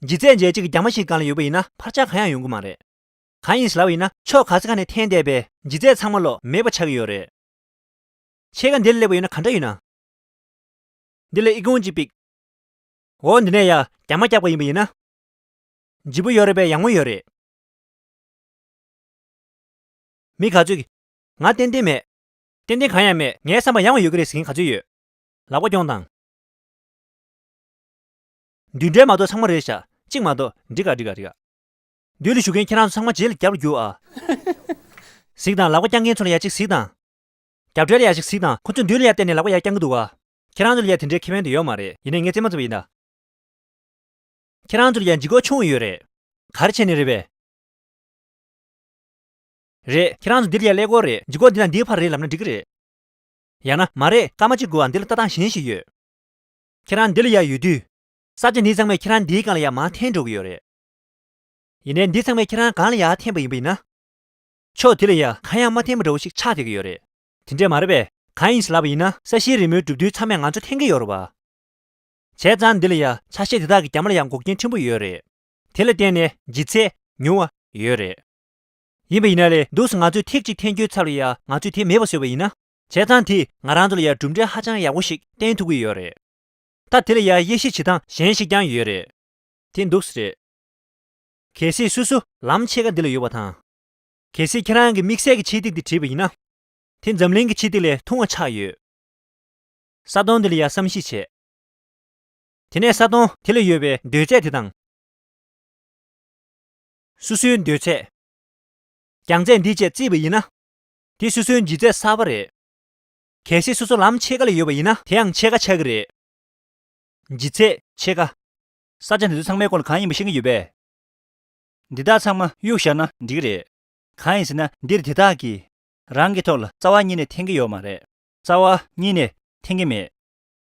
ལྗིད་ཚད་འཇལ་བྱེད་ཀྱི་རྒྱ་མ་ཞིག་སྒང་ལ་ཡོད་པ་ཡིན་ན་འཕར་ཆག་གང་ཡང་ཡོང་གི་མ་རེད། གང་ཡིན་ཟེར་ལབ་པ་ཡིན་ན་ཕྱོགས་ག་ས་ག་ནས་འཐེན་བསྡད་པའི་ལྗིད་ཚད་ཚང་མ་ལོག་མེད་པ་ཆགས་ཀྱི་ཡོད་རེད། ཕྱེད་ཀ་འདིར་སླེབས་པ་ཡིན་ན་ག་འདྲ་ཡོད་ན། འདི་ལ་ཨི་ཁུང་གཅིག་ཕིག་འོ་འདི་ནས་ཡ་རྒྱ་མ་རྒྱག་པ་ཡིན་པ་ཡིན་ན། ལྗིད་པོ་ཡོད་རེད་པས། ཡང་མོ་ཡོད་རེད། མི་ག་ཚོད་ཀྱིས། ང་ཏན་ཏན་མེད། ཏན་ཏན་གང་ཡང་མེད། ངའི་བསམ་པར་ཡང་བ་ཡོད་ཀྱི་རེད་ཟེར་མཁན་ག་ཚོད་ཡོད། ལག་པ་རྐྱོང་དང་། མདུན་གྲལ་མ་གཏོགས་ཚང་མ་རེད་ཤག་གཅིག་མ་གཏོགས། འགྲིག་ག་འགྲིག་ག་འགྲིག་ག་མདུན་ལ་བཞུགས་མཁན་ཁྱེད་རང་ཚོ་ཚང་མ་རྗེས་ལ་རྒྱབ་ལ་རྒྱུགས་ཨ། གཟིགས་དང་། ལག་པ་བརྐྱང་མཁན་ཚོ་ལ་ཡ་གཅིག་གཟིགས་དང་། རྒྱབ་གྲལ་ལ་ཡ་གཅིག་གཟིགས་དང་། ཁོ་ཚོས་མདུན་ལ་ཡ་བལྟས་ནས་ལག་པ་ཡར་བརྐྱང་གི་འདུག་ག་ཁྱེད་རང་ཚོ་ལ་ཡ་དེ་འདྲའི་ཁེ་ཕན་དེ་ཡོད་མ་རེད། ཡིན་ནའི་ངས་རྩེད་མོ་རྩེ་བ་ཡིན་ད། ཁྱེད་རང་ཚོ་ལ་ཡ་ལྗིད་ཁོག་ཆུང་བ་ཡོད་རེད། ག་རེ་བྱས་ནས་རེད་པས། རེད། ཁྱེད་རང་ཚོ་འདི་ལ་ཡ་ཀླད་ཀོར་རེད། ལྗིད་ཁོག་འདི་དང་འདིའི་བར་རེད་ལབ་ན་འགྲིག་གི་རེད། ཡང་ན་མ་རེད། སྐར་མ་གཅིག་དགོས་ཨ། འདི་ལ་ལྟ་སྟངས་གཞན་ཞིག་ཡོད། ཁྱེད་རང་འདི་ལ་ཡ་ཡོད་དུས། ས་ཆ་འདི་ཚང་མས་ཁྱེད་རང་འདིའི་སྒང་ལ་ཡ་མར་འཐེན་འགྲོ་གི་ཡོད་རེད། ཡིན་ནའི་འདི་ཚང་མས་ཁྱེད་རང་སྒང་ལ་ཡར་འཐེན་པ་ཡིན་པ་ཡིན་ན། ཕྱོགས་དེ་ལ་ཡ་གང་ཡང་མ་འཐེན་པ་འདྲ་བོ་ཞིག་ཆགས་བསྡད་ཀྱི་ཡོད་རེད། དེ་འདྲས་མ་རེད་པས། གང་ཡིན་ཟེར་ལབ་པ་ཡིན་ན། ས་གཞིའི་རི་མོའི་གྲུབ་དོན་ཚང་མས་ང་ཚོ་འཐེན་གྱི་ཡོད་རེད་པ། བྱས་ཙང་འདི་ལ་ཡ་ཆ་ཤས་དེ་དག་གི་རྒྱབ་མ་ལ་ཡ་འགོག་རྐྱེན་ཕྲན་བུ་ཡོད་རེད། དེ་ལ་བརྟེན་ནས་ལྗིད་ཚད་ཉུང་བ་ཡོད་རེད། ཡིན་པ་ཡིན་ན་ལས་འདུག་སེ་ང་ཚོས་ཐིག་གཅིག་འཐེན་རྒྱུའི་ཚབ་ལ་ཡ་ང་ཚོས་དེ་མེད་པ་བཟོས་པ་ཡིན་ན། བྱས་ཙང་དེས་ང་རང་ཚོ་ལ་ཡ་གྲུབ་འབྲས་ཧ་ཅང་ཡག་པོ་ཞིག་བསྟན་ཐུབ་ཀྱི་ཡོད་རེད། ད་དེ་ལ་ཡ་དབྱེ་ཞིབ་བྱེད་སྟངས་གཞན་ཞིག་ཀྱང་ཡོད་རེད། དེ་འདུག་སེ་རེད། གལ་སྲིད་སོ་སོ་ལམ་ཕྱེད་ཀ་འདི་ལ་ཡོད་པ་དང་། གལ་སྲིད་ཁྱེད་རང་གི་དམིགས་བསལ་གྱི་ཆེད་ཐིག་འདི་བྲིས་པ་ཡིན་ན། དེ་འཛམ་གླིང་གི་ཆེད་ཐིག་ལས་ཐུང་བ་ཆགས་ཡོད། ས་སྟོང་འདི་ལ་ཡ་བསམ་གཞིག་བྱས། དེ་ནས་ས་སྟོང་དེ་ལ་ཡོད་པའི་འདོད་ཚད་དེ་དང་། སོ་སོའི་འདོད་ཚད། རྒྱང་ཚད་འདི་བཅས་བརྩིས་པ་ཡིན་ན། དེ་སོ་སོའི་ལྗིད་ཚད་གསར་པ་རེད། གལ་སྲིད་སོ་སོ་ལམ་ཕྱེད་ཀ་ལ་ཡོད་པ་ཡིན་ན་དེ་ཡང་ཕྱེད་ཀ་ཆགས་ཀྱི་རེད། ལྗིད་ཚད་ཕྱེད་ཀ། ས་ཆ་འདི་ཚོ་ཚང་མའི་སྐོར་ལ་གང་ཡིན་པ་ཤེས་ཀྱི་ཡོད་པས། འདི་དག་ཚང་མ་གཡུག་བཞག་ན་འགྲིག་གི་རེད། གང་ཡིན་ཟེར་ན་འདིར་དེ་དག་གིས་རང་གི་ཐོག་ལ་རྩ་བ་ཉིད་ནས་འཐེན་གྱི་ཡོད་མ་རེད། རྩ་བ་ཉིད་ནས་འཐེན་གྱི་མེད།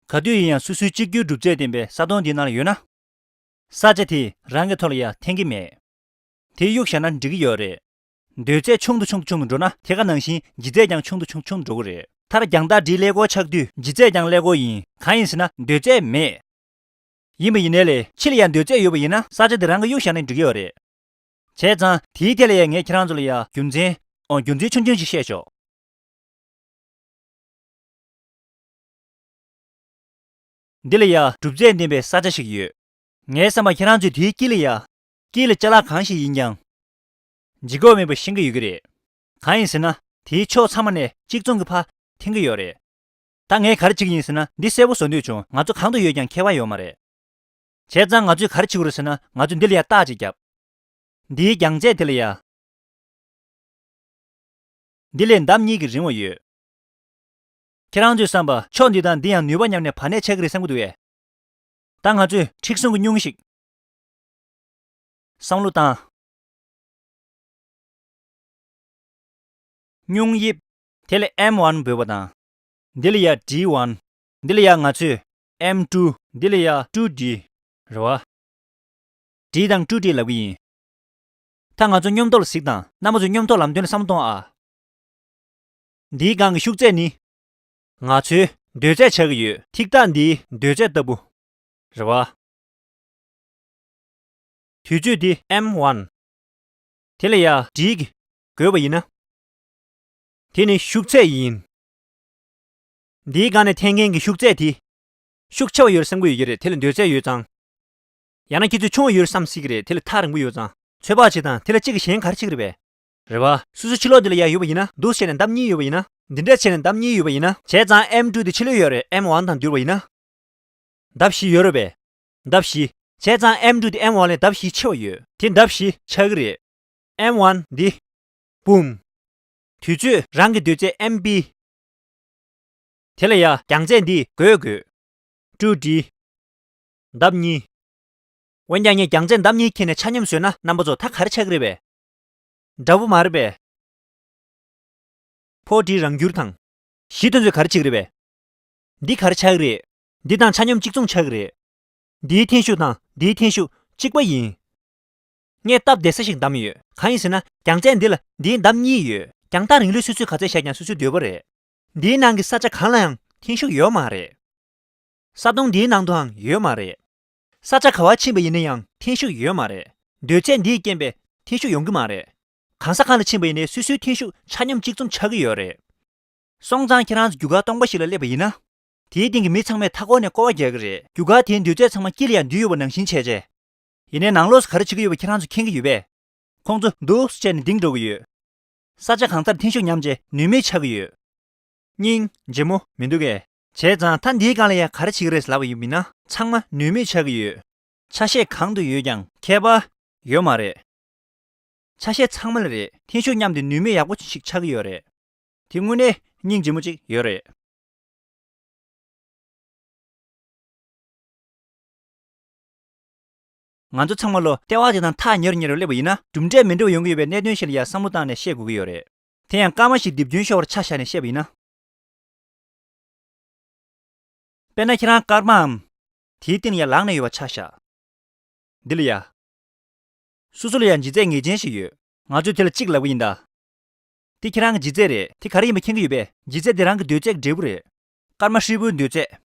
ག་དུས་ཡིན་ཡང་སོ་སོའི་གཅིག་གྱུར་གྲུབ་རྫས་ལྡན་པའི་ས་སྟོང་འདིའི་ནང་ལ་ཡོད་ན། ས་ཆ་དེས་རང་གི་ཐོག་ལ་ཡ་འཐེན་གྱི་མེད། དེ་གཡུག་བཞག་ན་འགྲིག་གི་ཡོད་རེད། འདོད་ཚད་ཆུང་དུ་ཆུང་དུ་ཆུང་དུ་འགྲོ་ན་དེ་ག་ནང་བཞིན་ལྗིད་ཚད་ཀྱང་ཆུང་དུ་ཆུང་དུ་ཆུང་དུ་འགྲོ་གི་རེད། མཐར་རྒྱང་ཐག་འདི་ཀླད་ཀོར་ཆགས་དུས་ལྗིད་ཚད་ཀྱང་ཀླད་ཀོར་ཡིན། གང་ཡིན་ཟེར་ན་འདོད་ཚད་མེད། ཡིན་པ་ཡིན་ནའི་ལས་ཕྱི་ལ་ཡང་འདོད་ཚད་ཡོད་པ་ཡིན་ན་ས་ཆ་འདི་རང་གིས་གཡུག་བཞག་ན་འགྲིག་གི་ཡོད་རེད། བྱས་ཙང་དེའི་ཐད་ལ་ཡང་ངས་ཁྱེད་རང་ཚོ་ལ་ཡང་རྒྱུ་མཚན། ཨོ། རྒྱུ་མཚན་ཆུང་ཆུང་ཞིག་བཤད་ཆོག་འདི་ལ་ཡ་གྲུབ་རྫས་ལྡན་པའི་ས་ཆ་ཞིག་ཡོད། ངའི་བསམ་པར་ཁྱེད་རང་ཚོས་དེའི་དཀྱིལ་ལ་ཡ། དཀྱིལ་ལ་ཅ་ལག་གང་ཞིག་ཡིན་ཀྱང་། ལྗིད་ཁོག་མེད་པ་ཤེས་ཀྱི་ཡོད་ཀྱི་རེད། གང་ཡིན་ཟེར་ན། དེའི་ཕྱོགས་ཚང་མ་ནས་གཅིག་མཚུངས་ཀྱི་ཕར་འཐེན་གྱི་ཡོད་རེད། ད་ངས་ག་རེ་བྱེད་ཀྱི་ཡིན་ཟེར་ན། འདི་གསལ་པོ་བཟོ་འདོད་བྱུང་། ང་ཚོ་གང་དུ་ཡོད་ཀྱང་ཁྱད་པར་ཡོད་མ་རེད། བྱས་ཙང་ང་ཚོས་ག་རེ་བྱེད་དགོས་རེད་ཟེར་ན། ང་ཚོས་འདི་ལ་ཡ་རྟགས་ཅིག་བརྒྱབ། འདིའི་རྒྱང་ཚད་དེ་ལ་ཡ། འདི་ལས་འདམ་གཉིས་ཀྱི་རིང་བ་ཡོད། ཁྱེད་རང་ཚོས་བསམ་པ་ཕྱོགས་འདི་དང་འདི་ཡང་ནུས་པ་མཉམ་ནས་བར་གནས་ཆགས་ཀྱི་རེད་བསམ་གྱི་འདུག་གས། ད་ང་ཚོས་མཁྲེགས་བཟུང་གི་སྙུང་གཞི་ཞིག་བསམ་བློ་བཏང་། སྙུང་དབྱིབས། དེ་ལ་M one འབོད་པ་དང་། འདི་ལ་ཡ་D one། འདི་ལ་ཡ་ང་ཚོས་M two། འདི་ལ་ཡ་two D། རེད་བ། D དང་two D ལབ་གི་ཡིན། ད་ང་ཚོ་སྙོམས་ཐོག་ལ་གཟིགས་དང་། རྣམ་པ་ཚོས་སྙོམས་ཐོག་ལམ་སྟོན་ལ་བསམ་བློ་གཏོང་ཨ། འདིའི་སྒང་གི་ཤུགས་ཚད་ནི། ང་ཚོའི་འདོད་ཚད་ཆགས་ཀྱི་ཡོད། ཐིག་རྟགས་འདིའི་འདོད་ཚད་ལྟ་བུ། རེད་བ། དུས་ཚོད་འདི་M one། དེ་ལ་ཡ་D གིས་བགོས་པ་ཡིན་ན། དེ་ནི་ཤུགས་ཚད་ཡིན། འདིའི་སྒང་ནས་འཐེན་མཁན་གྱི་ཤུགས་ཚད་དེ། ཤུགས་ཆེ་བ་ཡོད་བསམ་གྱི་ཡོད་ཀྱི་རེད། དེ་ལ་འདོད་ཚད་ཡོད་ཙང་། ཡང་ན་ཁྱེད་ཚོས་ཆུང་བ་ཡོད་བསམ་སྲིད་ཀྱི་རེད། དེ་ལ་ཐག་རིང་པོ་ཡོད་ཙང་། ཚོད་དཔག་བྱེད་དང་། དེ་ལ་གཅིག་གིས་གཞན་ག་རེ་བྱེད་ཀྱི་རེད་པས། རེད་བ། སོ་སོའི་ཕྱི་ལོགས་འདི་ལ་ཡ་ཡོད་པ་ཡིན་ན། འདུག་བྱས་ནས་འདབ་གཉིས་ཡོད་པ་ཡིན་ན། འདི་འདྲ་བྱས་ནས་འདབ་གཉིས་ཡོད་པ་ཡིན་ན། བྱས་ཙང་M two འདི་ཕྱི་ལོགས་ཡོད་རེད། M one དང་བསྡུར་བ་ཡིན་ན། འདབ་བཞི་ཡོད་རེད་པས། འདབ་བཞི། བྱས་ཙང་M two འདི་M one ལས་འདབ་བཞི་ཆེ་བ་ཡོད། དེ་འདབ་བཞི་ཆགས་ཀྱི་རེད། M one འདི། འབུམ། དུས་ཚོད་རང་གི་འདོད་ཚད་M B། དེ་ལ་ཡ་རྒྱང་ཚད་འདི་བགོས་དགོས། two D། འདབ་གཉིས། འོན་ཀྱང་ངས་རྒྱང་ཚད་འདབ་གཉིས་ཁྱེར་ནས་ཆ་སྙོམས་བཟོས་ན་རྣམ་པ་ཚོ་ད་ག་རེ་ཆགས་ཀྱི་རེད་པས། འདྲ་པོ་མ་རེད་པས། four D རང་འགྱུར་དང་། བཞི་དེ་ཚོས་ག་རེ་བྱེད་ཀྱི་རེད་པས། འདི་ག་རེ་ཆགས་ཀྱི་རེད། འདི་དང་ཆ་སྙོམས་གཅིག་མཚུངས་ཆགས་ཀྱི་རེད། འདིའི་འཐེན་ཤུགས་དང་འདིའི་འཐེན་ཤུགས་གཅིག་པ་ཡིན། ངས་སྟབས་བདེ་ས་ཞིག་བདམས་ཡོད། གང་ཡིན་ཟེར་ན། རྒྱང་ཚད་འདི་ལ་འདིའི་འདབ་གཉིས་ཡོད། རྒྱང་ཐག་རིང་ལོས་སོ་སོས་ག་ཚད་བཞག་ཀྱང་སོ་སོའི་འདོད་པ་རེད། འདིའི་ནང་གི་ས་ཆ་གང་ལ་ཡང་འཐེན་ཤུགས་ཡོད་མ་རེད། ས་སྟོང་འདིའི་ནང་དུའང་ཡོད་མ་རེད། ས་ཆ་ག་བར་ཕྱིན་པ་ཡིན་ན་ཡང་འཐེན་ཤུགས་ཡོད་མ་རེད། འདོད་ཚད་འདིས་རྐྱེན་པས་འཐེན་ཤུགས་ཡོང་གི་མ་རེད། གང་ས་གང་ལ་ཕྱིན་པ་ཡིན་ནའི་སོ་སོའི་འཐེན་ཤུགས་ཆ་སྙོམས་གཅིག་མཚུངས་ཆགས་ཀྱི་ཡོད་རེད། སོང་ཙང་ཁྱེད་རང་ཚོ་རྒྱུ་སྐར་སྟོང་པ་ཞིག་ལ་སླེབས་པ་ཡིན་ན། དེའི་སྟེང་གི་མི་ཚང་མས་མཐའ་འཁོར་ནས་སྐོར་བ་རྒྱག་གི་རེད། རྒྱུ་སྐར་དེའི་འདོད་ཚད་ཚང་མ་དཀྱིལ་ལ་ཡང་འདུས་ཡོད་པ་ནང་བཞིན་བྱས་རྗེས། ཡིན་ནའི་ནང་ལོགས་སུ་ག་རེ་བྱེད་ཀྱི་ཡོད་པ་ཁྱེད་རང་ཚོས་མཁྱེན་གྱི་ཡོད་པས། ཁོང་ཚོ་འདུག་སེ་བྱས་ནས་ལྡིང་འགྲོ་གི་ཡོད། ས་ཆ་གང་སར་འཐེན་ཤུགས་ཉམས་བྱས་ནུས་མེད་ཆགས་ཀྱི་ཡོད། སྙིང་རྗེ་མོ་མི་འདུག་གས། བྱས་ཙང་ད་འདིའི་སྒང་ལ་ཡང་ག་རེ་བྱེད་ཀྱི་རེད་ལབ་པ་ཡིན་ན། ཚང་མ་ནུས་མེད་ཆགས་ཀྱི་ཡོད། ཆ་ཤས་གང་དུ་ཡོད་ཀྱང་ཁྱད་པར་ཡོད་མ་རེད། ཆ་ཤས་ཚང་མ་ལ་རེད། འཐེན་ཤུགས་མཉམ་དེ་ནུས་མེད་ཡག་པོ་ཞིག་ཆགས་ཀྱི་ཡོད་རེད། དེ་དངོས་གནས་སྙིང་རྗེ་མོ་ཅིག་ཡོད་རེད། ང་ཚོ་ཚང་མ་ལོ་ལྟེ་བ་དེ་དང་ཐག་ཉེ་རུ་ཉེ་རུ་སླེབས་པ་ཡིན་ན། གྲུབ་འབྲས་མི་འདྲ་བ་ཡོང་གི་ཡོད་པའི་གནད་དོན་ཞིག་ལ་ཡང་བསམ་བློ་བཏང་ནས་བཤད་དགོས་ཀྱི་ཡོད་རེད། དེ་ཡང་སྐར་མ་ཞིག་རྡིབ་སྐྱོན་ཤོར་བར་ཆ་བཞག་ནས་བཤད་པ་ཡིན་ན། དཔེར་ན་ཁྱེད་རང་སྐར་མའམ། དེའི་སྟེང་ལ་ཡར་ལངས་ནས་ཡོད་པ་ཆ་བཞག་འདི་ལ་ཡ། སོ་སོ་ལ་ཡང་ལྗིད་ཚད་ངེས་ཅན་ཞིག་ཡོད། ང་ཚོས་དེ་ལ་གཅིག་ལབ་ཀྱི་ཡིན་ད། དེ་ཁྱེད་རང་གི་ལྗིད་ཚད་རེད། དེ་ག་རེ་ཡིན་པ་མཁྱེན་གྱི་ཡོད་པས། ལྗིད་ཚད་དེ་རང་གི་འདོད་ཚད་ཀྱི་འབྲས་བུ་རེད། སྐར་མ་ཧྲིལ་པོའི་འདོད་ཚད།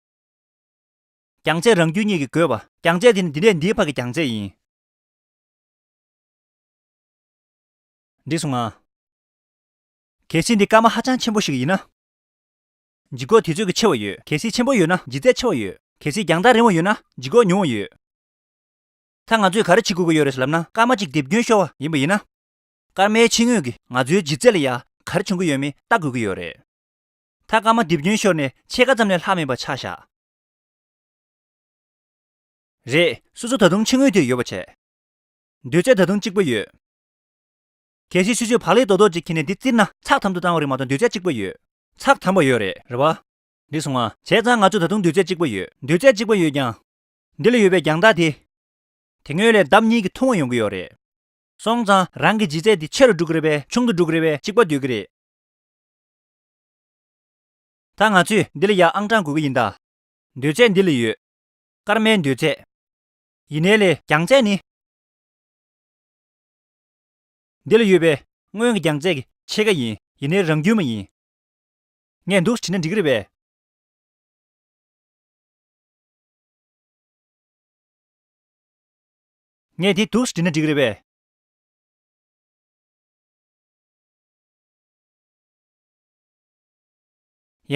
རྒྱང་ཚད་རང་རྒྱུད་གཉིས་ཀྱིས་བགོས་པ། རྒྱང་ཚད་དེ་ནི་འདི་ནས་འདིའི་བར་གྱི་རྒྱང་ཚད་ཡིན། འགྲིག་སོང་ང་། གལ་སྲིད་འདི་སྐར་མ་ཧ་ཅང་ཆེན་པོ་ཞིག་ཡིན་ན། ལྗིད་ཁོག་དུས་ཚོད་ཀྱིས་ཆེ་བ་ཡོད། གལ་སྲིད་ཆེན་པོ་ཡོད་ན་ལྗིད་ཚད་ཆེ་བ་ཡོད། གལ་སྲིད་རྒྱང་ཐག་རིང་བ་ཡོད་ན་ལྗིད་ཁོག་ཉུང་བ་ཡོད། ད་ང་ཚོས་ག་རེ་བྱེད་དགོས་ཀྱི་ཡོད་རེད་ཟེར་ལབ་ན། སྐར་མ་གཅིག་རྡིབ་སྐྱོན་ཤོར་བ་ཡིན་པ་ཡིན་ན། སྐར་མའི་ཕྱི་ངོས་ཀྱི་ང་ཚོའི་ལྗིད་ཚད་ལ་ཡ་ག་རེ་བྱུང་གི་ཡོད་མེད་ལྟ་དགོས་ཀྱི་ཡོད་རེད། ད་སྐར་མ་རྡིབ་སྐྱོན་ཤོར་ནས་ཕྱེད་ཀ་ཙམ་ལས་ལྷག་མེད་པ་ཆ་བཞག་རེད། སོ་སོ་ད་དུང་ཕྱི་ངོས་དེར་ཡོད་པ་བྱས། འདོད་ཚད་ད་དུང་གཅིག་པ་ཡོད། གལ་སྲིད་སོ་སོས་བག་ལེབ་རྡོག་རྡོག་ཅིག་ཁྱེར་ནས་འདི་བཙིར་ན་ཚགས་དམ་དུ་བཏང་བ་རེད་མ་གཏོགས་འདོད་ཚད་གཅིག་པ་ཡོད། ཚགས་དམ་པ་ཡོད་རེད། རེད་བ། འགྲིག་སོང་ང་། བྱས་ཙང་ང་ཚོ་ད་དུང་འདོད་ཚད་གཅིག་པ་ཡོད། འདོད་ཚད་གཅིག་པ་ཡོད་ཀྱང་། འདི་ལ་ཡོད་པའི་རྒྱང་ཐག་དེ། དེ་སྔོན་ལས་ལྡབ་གཉིས་ཀྱིས་ཐུང་བ་ཡོང་གི་ཡོད་རེད། སོང་ཙང་རང་གི་ལྗིད་ཚད་དེ་ཆེ་རུ་འགྲོ་གི་རེད་པས་ཆུང་དུ་འགྲོ་གི་རེད་པས་གཅིག་པ་འདོད་ཀྱི་རེད། ད་ང་ཚོས་འདི་ལ་ཡ་ཨང་གྲངས་དགོས་ཀྱི་ཡིན་ད། འདོད་ཚད་འདི་ལ་ཡོད། སྐར་མའི་འདོད་ཚད། ཡིན་ནའི་ལས་རྒྱང་ཚད་ནི། འདི་ལ་ཡོད་པའི་སྔོན་གྱི་རྒྱང་ཚད་ཀྱི་ཕྱེད་ཀ་ཡིན། ཡིན་ནའི་རང་རྒྱུད་མ་ཡིན། ངས་འདུག་སེ་བྲིས་ན་འགྲིག་གི་རེད་པས། ངས་འདི་འདུག་སེ་བྲིས་ན་འགྲིག་གི་རེད་པས།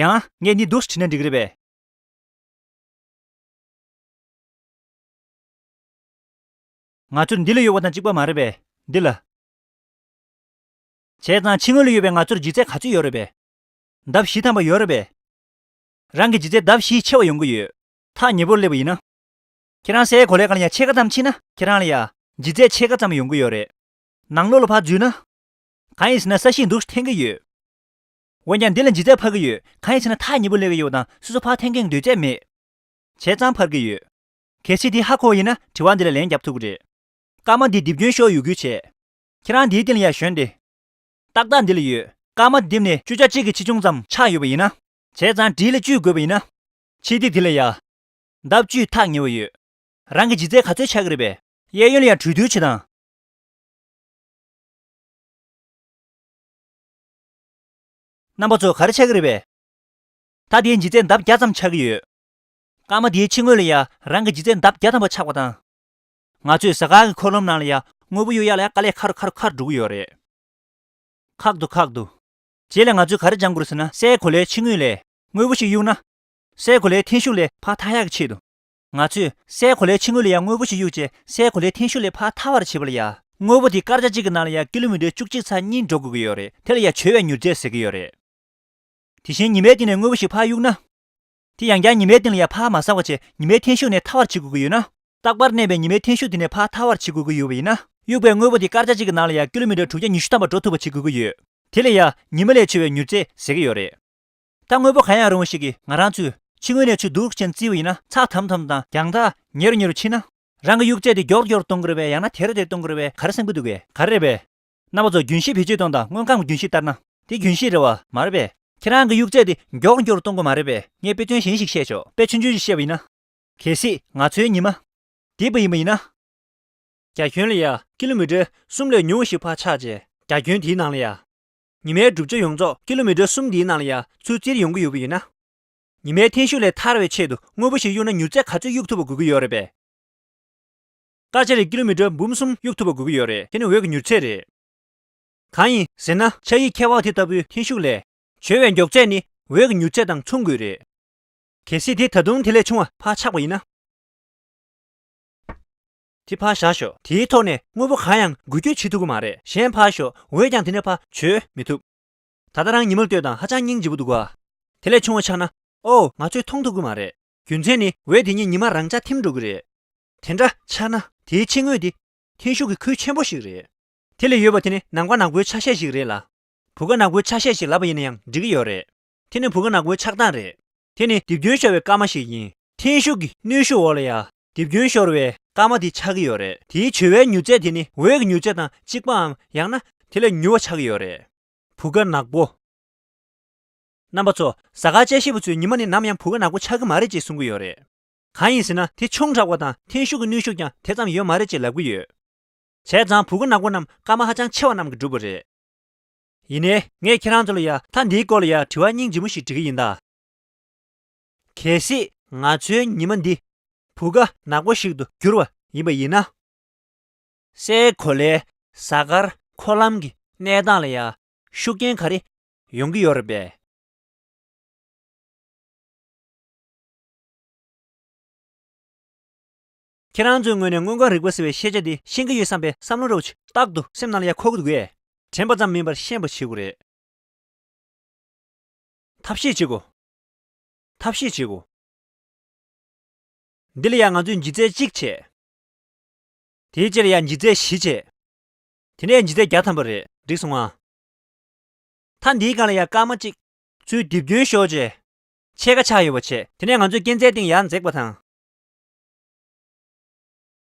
ཡང་ངས་འདི་འདུག་སེ་བྲིས་ན་འགྲིག་གི་རེད་པས། ང་ཚོར་འདི་ལ་ཡོད་པ་དང་གཅིག་པ་མ་རེད་པས། འདི་ལ། བྱས་ཙང་ཕྱི་ངོས་ལ་ཡོད་པའི་ང་ཚོར་ལྗིད་ཚད་ག་ཚོད་ཡོད་རེད་པས། ལྡབ་བཞི་ཐམ་པ་ཡོད་རེད་པས། རང་གི་ལྗིད་ཚད་ལྡབ་བཞི་ཆེ་བ་ཡོང་གི་ཡོད། ཐག་ཉེ་པོར་སླེབས་པ་ཡིན་ན། ཁྱེད་རང་སའི་གོ་ལའི་སྒང་ལ་ཡ་ཕྱེད་ཀ་ཙམ་ཕྱིན་ན་ཁྱེད་རང་ལ་ཡ་ལྗིད་ཚད་ཕྱེད་ཀ་ཙམ་ཡོང་གི་ཡོད་རེད། ནང་ལོགས་ལ་ཕར་འཛུལ་ན། གང་ཡིན་ཟེར་ན་ས་གཞི་འདུག་སེ་འཐེན་གྱི་ཡོད། འོན་ཀྱང་འདི་ལ་ལྗིད་ཚད་འཕར་གྱི་ཡོད། གང་ཡིན་ཟེར་ན་ཐག་ཉེ་པོ་སླེབས་ཀྱི་ཡོད་པ་དང་སོ་སོ་ཕར་འཐེན་མཁན་གྱི་འདོད་ཚད་མེད། བྱས་ཙང་འཕར་གྱི་ཡོད། གལ་སྲིད་འདི་ཧ་གོ་བ་ཡིན་ན་དྲི་བ་འདི་ལ་ལན་རྒྱབ་ཐུབ་ཀྱི་རེད། སྐར་མ་འདི་རྡིབ་སྐྱོན་ཤོར་ཡོད་རྒྱུ་བྱས། ཁྱེད་རང་འདིའི་སྟེང་ལ་ཡར་ཞོན་ཏེ། ཏག་ཏག་འདི་ལ་ཡོད། སྐར་མ་འདི་ནས་བཅུ་ཆ་གཅིག་གི་ཆེ་ཆུང་ཙམ་ཆགས་ཡོད་པ་ཡིན་ན། བྱས་ཙང་འབྲིས་ལ་བཅུས་བགོས་པ་ཡིན་ན། ཆེ་འདི་དེ་ལ་ཡ། ལྡབ་བཅུས་ཐག་ཉེ་བ་ཡོད། རང་གི་ལྗིད་ཚད་ག་ཚོད་ཆགས་ཀྱི་རེད་པས། གཡས་གཡོན་ལ་ཡ་གྲོས་བསྡུར་བྱེད་དང་། རྣམ་པ་ཚོ་ག་རེ་ཆགས་ཀྱི་རེད་པས། ད་དེའི་ལྗིད་ཚད་ལྡབ་བརྒྱ་ཙམ་ཆགས་ཀྱི་ཡོད། སྐར་མ་དེའི་ཕྱི་ངོས་ལ་ཡ་རང་གི་ལྗིད་ཚད་ལྡབ་བརྒྱ་ཐམ་པ་ཆགས་པ་དང་། ང་ཚོས་གཟའ་སྐར་གྱི་འཁོར་ལམ་ནང་ལ་ཡ་དངོས་པོ་གཡུག་ཡག་ལ་ཡ་དཀའ་ལས་ཁག་རུ་ཁག་རུ་ཁག་རུ་འགྲོ་གི་ཡོད་རེད། ཁག་འདུག་ཁག་འདུག་རྗེས་ལ་ང་ཚོས་ག་རེ་སྦྱང་དགོས་རེད་ཟེར་ན། སའི་གོ་ལའི་ཕྱི་ངོས་ལ་དངོས་པོ་ཞིག་གཡུག་ན། སའི་གོ་ལའི་འཐེན་ཤུགས་ལས་ཕར་ཐར་ཡག་གི་ཆེད་དུ། ང་ཚོས་སའི་གོ་ལའི་ཕྱི་ངོས་ལ་ཡང་དངོས་པོ་ཞིག་གཡུགས་རྗེས་སའི་གོ་ལའི་འཐེན་ཤུགས་ལས་ཕར་ཐར་བར་བྱེད་པ་ལ་ཡ། དངོས་པོ་དེ་སྐར་ཆ་གཅིག་གི་ནང་ལ་ཡ་ཀི་ལོ་མི་ཊར་བཅུ་གཅིག་ཚེག་གཉིས་འགྲོ་དགོས་ཀྱི་ཡོད་རེད། དེ་ལ་ཡ་བྱོལ་བའི་མྱུར་ཚད་ཟེར་གྱི་ཡོད་རེད། དེ་བཞིན་ཉི་མའི་སྟེང་ནས་དངོས་པོ་ཞིག་ཕར་གཡུགས་ན། དེ་ཡང་བསྐྱར་ཉི་མའི་སྟེང་ལ་ཡ་ཕར་མ་ཟག་པ་བྱས་ཉི་མའི་འཐེན་ཤུགས་ནས་ཐར་བར་བྱེད་དགོས་ཀྱི་ཡོད་ན། རྟག་པར་གནས་པའི་ཉི་མའི་འཐེན་ཤུགས་དེ་ནས་ཕར་ཐར་བར་བྱེད་དགོས་ཀྱི་ཡོད་པ་ཡིན་ན། གཡུགས་པའི་དངོས་པོ་དེ་སྐར་ཆ་གཅིག་གི་ནང་ལ་ཡ་ཀི་ལོ་མི་ཊར་དྲུག་བརྒྱ་ཉི་ཤུ་ཐམ་པ་འགྲོ་ཐུབ་པ་བྱེད་དགོས་ཀྱི་ཡོད། དེ་ལ་ཡ་ཉི་མ་ལས་བྱོལ་བའི་མྱུར་ཚད་ཟེར་གྱི་ཡོད་རེད། ད་དངོས་པོ་གང་ཡང་རུང་བ་ཞིག་གིས་ང་རང་ཚོས་ཕྱི་ངོས་ནས་ཚུར་སྡུག་ཅན་བརྩིས་པ་ཡིན་ན། ཚགས་དམ་དམ་དང་རྒྱང་ཐག་ཉེ་རུ་ཉེ་རུ་ཕྱིན་ན། རང་གི་གཡུག་ཚད་དེ་མགྱོགས་མགྱོགས་གཏོང་གི་རེད་པས། ཡང་ན་དལ་རུ་དལ་གཏོང་གི་རེད་པས། ག་རེ་བསམ་གྱི་འདུག་གས། ག་རེ་རེད་པས། རྣམ་པ་ཚོ་རྒྱུན་ཤེས་བེད་སྤྱོད་གཏོང་དང་། དངོས་ཁམས་ཀྱི་རྒྱུན་ཤེས་ལྟར་ན། དེ་རྒྱུན་ཤེས་རེད་བ། མ་རེད་པས། ཁྱེད་རང་གི་གཡུག་ཚད་དེ་མགྱོགས་མགྱོགས་གཏོང་དགོས་མ་རེད་པས། ངས་དཔེ་མཚོན་གཞན་ཞིག་བཤད་ཆོག་དཔེ་ཆུང་ཆུང་ཞིག་བཤད་པ་ཡིན་ན། གལ་སྲིད་ང་ཚོའི་ཉི་མ་འདི་པ་ཡིན་པ་ཡིན་ན། རྒྱ་ཁྱོན་ལ་ཡ་ཀི་ལོ་མི་ཊར་གསུམ་ལས་ཉུང་བ་ཞིག་ཕར་ཆགས་རྗེས། རྒྱ་ཁྱོན་དེའི་ནང་ལ་ཡ། ཉི་མའི་གྲུབ་ཆ་ཡོངས་རྫོགས་ཀི་ལོ་མི་ཊར་གསུམ་འདིའི་ནང་ལ་ཡ་ཚུར་བཙིར་ཡོང་གི་ཡོད་པ་ཡིན་ན། ཉི་མའི་འཐེན་ཤུགས་ལས་ཐར་བའི་ཆེད་དུ་དངོས་པོ་ཞིག་གཡུགས་ན་མྱུར་ཚད་ག་ཚོད་གཡུག་ཐུབ་པ་དགོས་ཀྱི་ཡོད་རེད་པས། སྐར་ཆ་རེར་ཀི་ལོ་མི་ཊར་འབུམ་གསུམ་གཡུག་ཐུབ་པ་དགོས་ཀྱི་ཡོད་རེད། དེ་ནི་འོད་ཀྱི་མྱུར་ཚད་རེད། གང་ཡིན་ཟེར་ན། ཆ་ཡིག་ཁྱད་པར་དེ་ལྟ་བུའི་འཐེན་ཤུགས་ལས། བྱོལ་བའི་མགྱོགས་ཚད་ནི་འོད་ཀྱི་མྱུར་ཚད་དང་མཚུངས་དགོས་རེད། གལ་སྲིད་དེ་ད་དུང་དེ་ལས་ཆུང་བ་ཕར་ཆགས་པ་ཡིན་ན། དེ་ཕར་བཞག་ཞོག་དེའི་ཐོག་ནས་དངོས་པོ་གང་ཡང་འགུལ་སྐྱོད་བྱེད་ཐུབ་ཀྱི་མ་རེད། གཞན་ཕར་ཞོག་འོད་ཀྱང་དེ་ནས་ཕར་བྱོལ་མི་ཐུབ། ད་ལྟ་རང་ཉི་མ་ལ་ལྟོས་དང་། ཧ་ཅང་སྙིང་རྗེ་པོ་འདུག་ག་དེ་ལས་ཆུང་བ་ཆགས་ན། ཨོ། ང་ཚོས་མཐོང་ཐུབ་ཀྱི་མ་རེད། རྒྱུ་མཚན་ནི་འོད་དེ་གཉིས་ཉི་མ་རང་འཇགས་ཐིམ་འགྲོ་གི་རེད། དེ་འདྲ་ཆགས་ན་དེའི་ཕྱི་ངོས་དེ་འཐེན་ཤུགས་ཀྱི་ཁུལ་ཆེན་པོ་ཞིག་རེད། དེ་ལ་ཡོད་པ་དེ་ནི་ནམ་མཁའ་ནག་པོའི་ཆ་ཤས་ཤིག་རེད་ལ། བུ་ག་ནག་པོའི་ཆ་ཤས་ཤིག་ལབ་པ་ཡིན་ན་ཡང་འགྲིག་གི་ཡོད་རེད། དེ་ནི་བུ་ག་ནག་པོའི་ཆགས་སྟངས་རེད། དེ་ནི་རྡིབ་སྐྱོན་ཤོར་བའི་སྐར་མ་ཞིག་ཡིན། འཐེན་ཤུགས་ཀྱི་གནོན་ཤུགས་འོག་ལ་ཡ། རྡིབ་སྐྱོན་ཤོར་བའི་སྐར་མ་དེ་ཆགས་ཀྱི་ཡོད་རེད། དེའི་བྱོལ་བའི་མྱུར་ཚད་དེ་ནི་འོད་ཀྱི་མྱུར་ཚད་དང་གཅིག་པའམ་ཡང་ན་དེ་ལས་མྱུར་བ་ཆགས་ཀྱི་ཡོད་རེད། བུ་ག་ནག་པོ། རྣམ་པ་ཚོ། གཟའ་སྐར་དཔྱད་ཞིབ་པ་ཚོས་ཉི་མ་ནི་ནམ་ཡང་བུ་ག་ནག་པོ་ཆགས་ཀྱི་མ་རེད་ཅེས་གསུང་གི་ཡོད་རེད། གང་ཡིན་ཟེར་ན། དེ་ཆུང་དྲགས་པ་དང་འཐེན་ཤུགས་ཀྱི་གནོན་ཤུགས་ཀྱང་དེ་ཙམ་ཡོད་མ་རེད་ཅེས་ལབ་ཀྱི་ཡོད། བྱས་ཙང་བུ་ག་ནག་པོ་རྣམས་སྐར་མ་ཧ་ཅང་ཆེ་བ་རྣམས་ཀྱིས་གྲུབ་པ་རེད། ཡིན་ནའི་ངས་ཁྱེད་རང་ཚོ་ལ་ཡ་ད་འདིའི་སྐོར་ལ་ཡ་དྲི་བ་སྙིང་རྗེ་མོ་ཞིག་འདྲི་གི་ཡིན་ད། གལ་སྲིད་ང་ཚོའི་ཉི་མ་འདི་བུ་ག་ནག་པོ་ཞིག་ཏུ་གྱུར་བ་ཡིན་པ་ཡིན་ན། སའི་གོ་ལའི་གཟའ་སྐར་འཁོར་ལམ་གྱི་གནས་སྟངས་ལ་ཡང་ཤུགས་རྐྱེན་ག་རེ་ཡོང་གི་ཡོད་རེད་པས། ཁྱེད་རང་ཚོའི་ངོས་ནས་མངོན་དགའ་རིག་པ་ཟེར་བའི་ཤེས་བྱ་འདི་ཤེས་ཀྱི་ཡོད་བསམ་པའི་བསམ་བློ་རོ་ཆེ་རྟག་ཏུ་སེམས་ནང་ལ་ཡ་འཁོར་གྱི་འདུག་གས། དྲན་པ་ཙམ་མིན་པར་ཤེས་པ་བྱེད་དགོས་རེད། ཐབས་ཤེས་བྱེད་དགོས། ཐབས་ཤེས་བྱེད་དགོས། འདི་ལ་ཡང་ང་ཚོས་ལྗིད་ཚད་གཅིག་བྱས། དེའི་རྗེས་ལ་ཡང་ལྗིད་ཚད་བཞི་བྱས། དེ་ནས་ལྗིད་ཚད་བརྒྱ་ཐམ་པ་རེད། འགྲིག་སོང་ང་། མཐའ་འདིའི་སྒང་ལ་ཡང་སྐར་མ་གཅིག་ཚུར་རྡིབ་སྐྱོན་ཤོར་རྗེས། ཕྱེད་ཀ་ཆགས་ཡོད་པ་བྱས། དེ་ནས་ང་ཚོས་རྐྱེན་རྩའི་སྟེང་ཡར་འཛེགས་པ་དང་།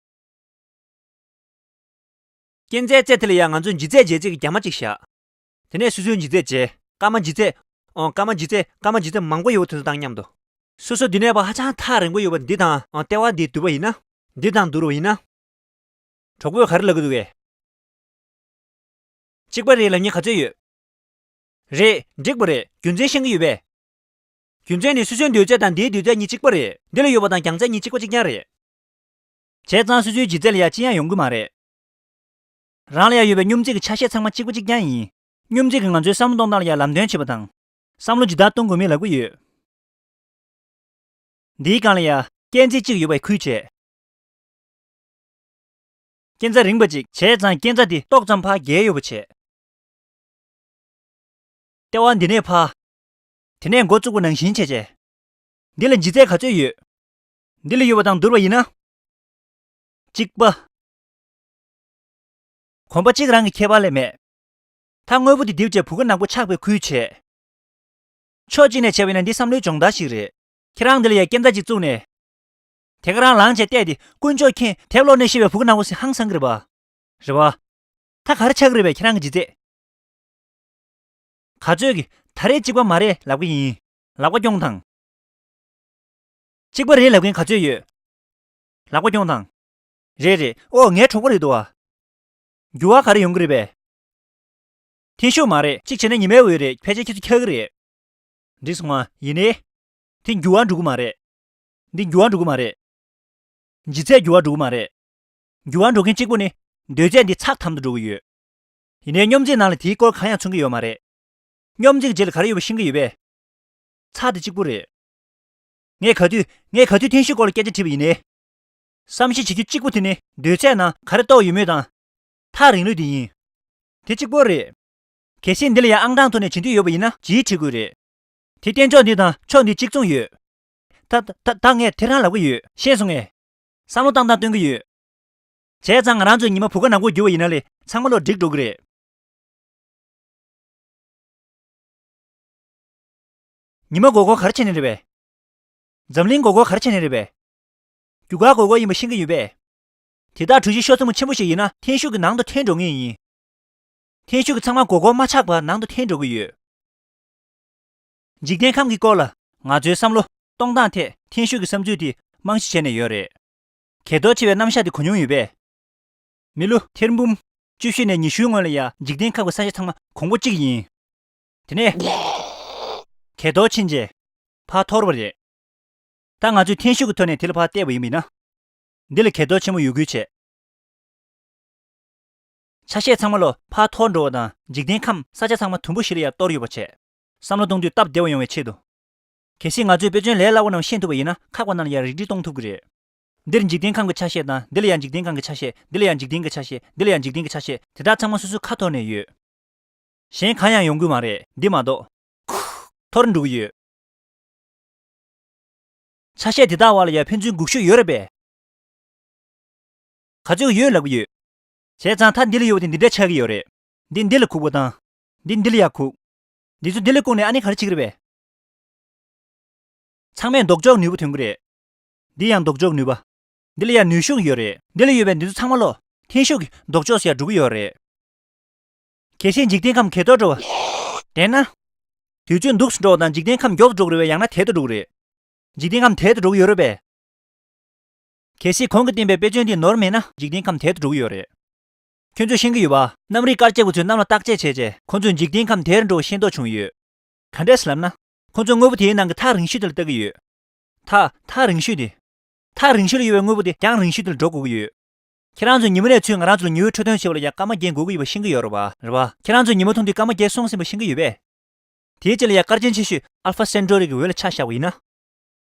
རྐྱེན་རྩའི་རྩེ་དེ་ལ་ཡང་ང་ཚོས་ལྗིད་ཚད་འཇལ་རྩིས་ཀྱི་རྒྱ་མ་གཅིག་བཞག་དེ་ནས་སོ་སོའི་ལྗིད་ཚད་འཇལ། སྐར་མ་ལྗིད་ཚད། ཨོ། སྐར་མ་ལྗིད་ཚད། སྐར་མ་ལྗིད་ཚད་མང་པོ་ཡོད་པ་དེ་ཚོ་དང་མཉམ་དུ། སོ་སོ་འདི་ནས་ཕར་ཧ་ཅང་ཐག་རིང་པོ་ཡོད་པ་འདི་དང་། ཨོ། ལྟེ་བ་འདི་བསྡུར་བ་ཡིན་ན། འདི་དང་བསྡུར་བ་ཡིན་ན། གྲོགས་པོས་ག་རེ་ལབ་ཀྱི་འདུག་གས། གཅིག་པ་རེད་ལབ་མཁན་ག་ཚོད་ཡོད། རེད། འགྲིག་པ་རེད། རྒྱུ་མཚན་ཤེས་ཀྱི་ཡོད་པས། རྒྱུ་མཚན་ནི་སོ་སོའི་འདོད་ཚད་དང་འདིའི་འདོད་ཚད་གཉིས་གཅིག་པ་རེད། འདི་ལ་ཡོད་པ་དང་རྒྱང་ཚད་གཉིས་གཅིག་པ་གཅིག་རྐྱང་རེད། བྱས་ཙང་སོ་སོའི་ལྗིད་ཚད་ལ་ཡང་ཅི་ཡང་ཡོང་གི་མ་རེད། རང་ལ་ཡང་ཡོད་པའི་སྙོམས་འཛིན་གྱི་ཆ་ཤས་ཚང་མ་གཅིག་པ་གཅིག་རྐྱང་ཡིན། སྙོམས་འཛིན་གྱིས་ང་ཚོའི་བསམ་བློ་གཏོང་སྟངས་ལ་ཡང་ལམ་སྟོན་བྱེད་པ་དང་། བསམ་བློ་ཇི་ལྟར་གཏོང་དགོས་མིན་ལབ་ཀྱི་ཡོད། འདིའི་སྒང་ལ་ཡང་རྐྱེན་རྩིས་གཅིག་ཡོད་པའི་ཁུལ་བྱས། རྐྱེན་རྩ་རིང་པ་གཅིག་བྱས་ཙང་རྐྱེན་རྩ་དེ་ཏོག་ཙམ་ཕར་བརྒལ་ཡོད་པ་བྱས། ལྟེ་བ་འདི་ནས་ཕར། དེ་ནས་འགོ་བཙུགས་པ་ནང་བཞིན་བྱས་བྱས། འདི་ལ་ལྗིད་ཚད་ག་ཚོད་ཡོད། འདི་ལ་ཡོད་པ་དང་བསྡུར་བ་ཡིན་ན། གཅིག་པ། གོམ་པ་གཅིག་རང་གི་ཁྱད་པར་ལས་མེད། ད་དངོས་པོ་འདི་རྡིབ་བྱས་བུ་ག་ནག་པོ་ཆགས་པའི་ཁུལ་བྱས། ཕྱོགས་གཅིག་ནས་བྱས་པ་ཡིན་ན་འདི་བསམ་བློའི་སྦྱོང་བརྡར་ཞིག་རེད། ཁྱེད་རང་འདི་ལ་ཡ་རྐྱེན་རྩ་གཅིག་བཙུགས་ནས། དེ་ག་རང་ལངས་བྱས་བལྟས་ཏེ་དཀོན་མཆོག་མཁྱེན། དེབ་ཀློག་ནས་ཤེས་པའི་བུ་ག་ནག་པོ་ཟེར་ཧང་སང་གི་རེད་པ། རེད་པ། ད་ག་རེ་ཆགས་ཀྱི་རེད་པས་ཁྱེད་རང་གི་ལྗིད་ཚད། ག་ཚོད་ཀྱི་ད་རེས་གཅིག་པ་མ་རེད་ལབ་ཀྱི་ཡིན། ལག་པ་རྐྱོང་དང་། གཅིག་པ་རེད་ལབ་མཁན་ག་ཚོད་ཡོད། ལག་པ་རྐྱོང་དང་། རེད་རེད། ཨོ་ངའི་གྲོགས་པོ་རེད་འདུག་ཨ། འགྱུར་བ་ག་རེ་ཡོང་གི་རེད་པས། འཐེན་ཤུགས་མ་རེད། གཅིག་བྱས་ན་ཉི་མའི་འོད་རེད། ཕལ་ཆེར་ཁྱེད་ཚོ་འཁྱག་གི་རེད། འགྲིག་སོང་ང་། ཡིན་ནའི། དེ་འགྱུར་བ་འགྲོ་གི་མ་རེད། འདི་འགྱུར་བ་འགྲོ་གི་མ་རེད། ལྗིད་ཚད་འགྱུར་བ་འགྲོ་གི་མ་རེད། འགྱུར་བ་འགྲོ་མཁན་གཅིག་པོ་ནི། སྡོད་ཚད་འདི་ཚགས་དམ་དུ་འགྲོ་གི་ཡོད། ཡིན་ནའི་སྙོམས་འཛིན་ནང་ལ་དེའི་སྐོར་གང་ཡང་མཚོན་གྱི་ཡོད་མ་རེད། སྙོམས་འཛིན་གྱི་རྗེས་ལ་ག་རེ་ཡོད་པ་ཤེས་ཀྱི་ཡོད་པས། ཚགས་དེ་གཅིག་པུ་རེད། ངས་ག་དུས་ངས་ག་དུས་འཐེན་ཤུགས་སྐོར་ལ་སྐད་ཆ་དྲིས་པ་ཡིན་ནའི། བསམ་ཤེས་བྱེད་རྒྱུ་གཅིག་པུ་དེ་ནི་སྡོད་ཚད་ནང་ག་རེ་གཏོགས་ཡོད་མེད་དང་། ཐག་རིང་ལོས་དེ་ཡིན། དེ་གཅིག་པོ་རེད། གལ་སྲིད་འདི་ལ་ཡང་ཨང་གྲངས་ཐོག་ནས་བྱེད་འདོད་ཡོད་པ་ཡིན་ན་ཇི་བྱེད་དགོས་རེད། དེ་སྟེང་ཕྱོགས་འདི་དང་ཕྱོགས་འདི་གཅིག་མཚུངས་ཡོད། ད་ད་ད་ངས་དེ་རང་ལབ་ཀྱི་ཡོད། ཤེས་སོང་ངས། བསམ་བློ་བཏང་སྟངས་སྟོན་གྱི་ཡོད། བྱས་ཙང་ང་རང་ཚོས་ཉི་མ་བུ་ག་ནག་པོ་བསྒྱུར་བ་ཡིན་ན་ལས་ཚང་མ་ལོ་འགྲིག་འགྲོ་གི་རེད། ཉི་མ་སྒོར་སྒོར་ག་རེ་བྱས་ནས་རེད་པས། འཛམ་གླིང་སྒོར་སྒོར་ག་རེ་བྱས་ནས་རེད་པས། རྒྱུ་སྐར་སྒོར་སྒོར་ཡིན་པ་ཤེས་ཀྱི་ཡོད་པས། དེ་དག་གྲུ་བཞི་ཤོག་ཚོམ་ཆེན་པོ་ཞིག་ཡིན་ན་འཐེན་ཤུགས་ཀྱི་ནང་དུ་འཐེན་འགྲོ་ངེས་ཡིན། འཐེན་ཤུགས་ཀྱི་ཚང་མ་སྒོར་སྒོར་མ་ཆག་པར་ནང་དུ་འཐེན་འགྲོ་གི་ཡོད། འཇིག་རྟེན་ཁམས་ཀྱི་སྐོར་ལ་ང་ཚོའི་བསམ་བློ་གཏོང་སྟངས་ཐད་འཐེན་ཤུགས་ཀྱི་བསམ་ཚུལ་དེ་རྨང་གཞི་བྱས་ནས་ཡོད་རེད། གས་གཏོར་ཆེ་བའི་རྣམ་གཞག་དེ་གོ་མྱོང་ཡོད་པས། མི་ལོ་ཐེར་འབུམ་བཅུ་བཞི་ནས་ཉི་ཤུའི་སྔོན་ལ་ཡང་འཇིག་རྟེན་ཁམས་ཀྱི་ས་ཆ་ཚང་མ་གོང་བུ་གཅིག་ཡིན། དེ་ནས་གས་གཏོར་ཕྱིན་རྗེས་ཕར་འཐོར་བ་རེད། ད་ང་ཚོས་འཐེན་ཤུགས་ཀྱི་ཐོག་ནས་དེ་ལ་ཕར་བལྟས་པ་ཡིན་པ་ཡིན་ན། འདི་ལ་གས་གཏོར་ཆེན་མོ་ཡོད་ཁུལ་བྱས། ཆ་ཤས་ཚང་མ་ལོ་ཕར་འཐོར་འགྲོ་བ་དང་འཇིག་རྟེན་ཁམས་ས་ཆ་ཚང་མ་དུམ་བུ་བཞི་ལ་ཡང་གཏོར་ཡོད་པ་བྱས། བསམ་བློ་གཏོང་དུས་སྟབས་བདེ་བ་ཡོང་བའི་ཆེད་དུ། གལ་སྲིད་ང་ཚོས་དཔེ་མཚོན་ལས་སླ་བོ་རྣམས་ཤེས་ཐུབ་པ་ཡིན་ན་ཁག་པ་རྣམས་ལ་ཡང་རིགས་འགྲེ་གཏོང་ཐུབ་ཀྱི་རེད། འདིར་འཇིག་རྟེན་ཁམས་ཀྱི་ཆ་ཤས་དང་འདི་ལ་ཡང་འཇིག་རྟེན་ཁམས་ཀྱི་ཆ་ཤས། འདི་ལ་ཡང་འཇིག་རྟེན་གྱི་ཆ་ཤས། འདི་ལ་ཡང་འཇིག་རྟེན་གྱི་ཆ་ཤས། དེ་དག་ཚང་མ་སོ་སོའི་ཁ་ཐོར་ནས་ཡོད། གཞན་གང་ཡང་ཡོང་གི་མ་རེད། འདི་མ་གཏོགས། འཐོར་འགྲོ་གི་ཡོད། ཆ་ཤས་དེ་དག་བར་ལ་ཡང་ཕན་ཚུན་འགུག་ཤུགས་ཡོད་རེད་པས། ག་ཚོད་ཡོད་ལབ་ཀྱི་ཡོད། བྱས་ཙང་མཐའ་འདི་ལ་ཡོད་པ་དེ་འདི་འདྲ་ཆགས་ཀྱི་ཡོད་རེད། འདི་འདི་ལ་ཁུག་པ་དང་། འདི་འདི་ལ་ཡང་ཁུག་འདི་ཚོ་འདི་ལ་བཀུག་ནས་ཨ་ནི་ག་རེ་བྱེད་ཀྱི་རེད་པས། ཚང་མས་ལྡོག་ཕྱོགས་ནུས་པ་ཐོན་གྱི་རེད། འདི་ཡང་ལྡོག་ཕྱོགས་ནུས་པ། འདི་ལ་ཡང་ནུས་ཤུགས་ཡོད་རེད། འདི་ལ་ཡོད་པའི་འདི་ཚོ་ཚང་མ་ལོ། འཐེན་ཤུགས་ཀྱི་ལྡོག་ཕྱོགས་སུ་ཡང་འགྲོ་གི་ཡོད་རེད། གལ་སྲིད་འཇིག་རྟེན་ཁམས་གས་གཏོར་འགྲོ་བ། དེས་ན། དུས་ཚོད་འདུག་སུ་འགྲོ་བ་དང་འཇིག་རྟེན་ཁམས་མགྱོགས་སུ་འགྲོ་གི་རེད་པས། ཡང་ན་དལ་དུ་འགྲོ་གི་རེད། འཇིག་རྟེན་ཁམས་དལ་དུ་འགྲོ་གི་ཡོད་རེད་པས། གལ་སྲིད་གོང་གི་བསྟན་པའི་དཔེ་མཚོན་འདི་ནོར་མེད་ན་འཇིག་རྟེན་ཁམས་དལ་དུ་འགྲོ་གི་ཡོད་རེད། ཁྱོད་ཚོས་ཤེས་ཀྱི་ཡོད་པ། གནམ་རིག་དཀར་ཆག་པ་ཚོས་གནམ་ལ་བརྟག་དཔྱད་བྱས་རྗེས་ཁོ་ཚོས་འཇིག་རྟེན་ཁམས་དལ་དུ་འགྲོ་བ་ཤེས་རྟོགས་བྱུང་ཡོད། ག་འདྲས་ལབ་ན། ཁོ་ཚོས་དངོས་པོ་དེའི་ནང་གི་ཐག་རིང་ཤོས་དེ་ལ་ལྟ་གི་ཡོད། ཐག་ཐག་རིང་ཤོས་དེ། ཐག་རིང་ཤོས་ལ་ཡོད་པའི་དངོས་པོ་དེ་རྒྱང་རིང་ཤོས་དེ་ལ་འགྲོ་དགོས་ཀྱི་ཡོད། ཁྱེད་རང་ཚོས་ཉི་མ་ནས་ཚུར་ང་རང་ཚོ་ལ་ཉི་འོད་འཕྲོད་ཐེངས་བྱེད་པ་ལ་ཡང་སྐར་མ་བརྒྱད་འགོར་གྱི་ཡོད་པ་ཤེས་ཀྱི་ཡོད་རེད་པ། རེད་པ། ཁྱེད་རང་ཚོས་ཉི་མ་མཐོང་དུས་སྐར་མ་བརྒྱད་སོང་ཟིན་པ་ཤེས་ཀྱི་ཡོད་པས། དེའི་རྗེས་ལ་ཡང་སྐར་ཆེན་ཆེ་ཤོས་ཨལ་ཕ་སེན་ཏོ་རི་གི་འོད་ལ་ཆ་བཞག་པ་ཡིན་ན།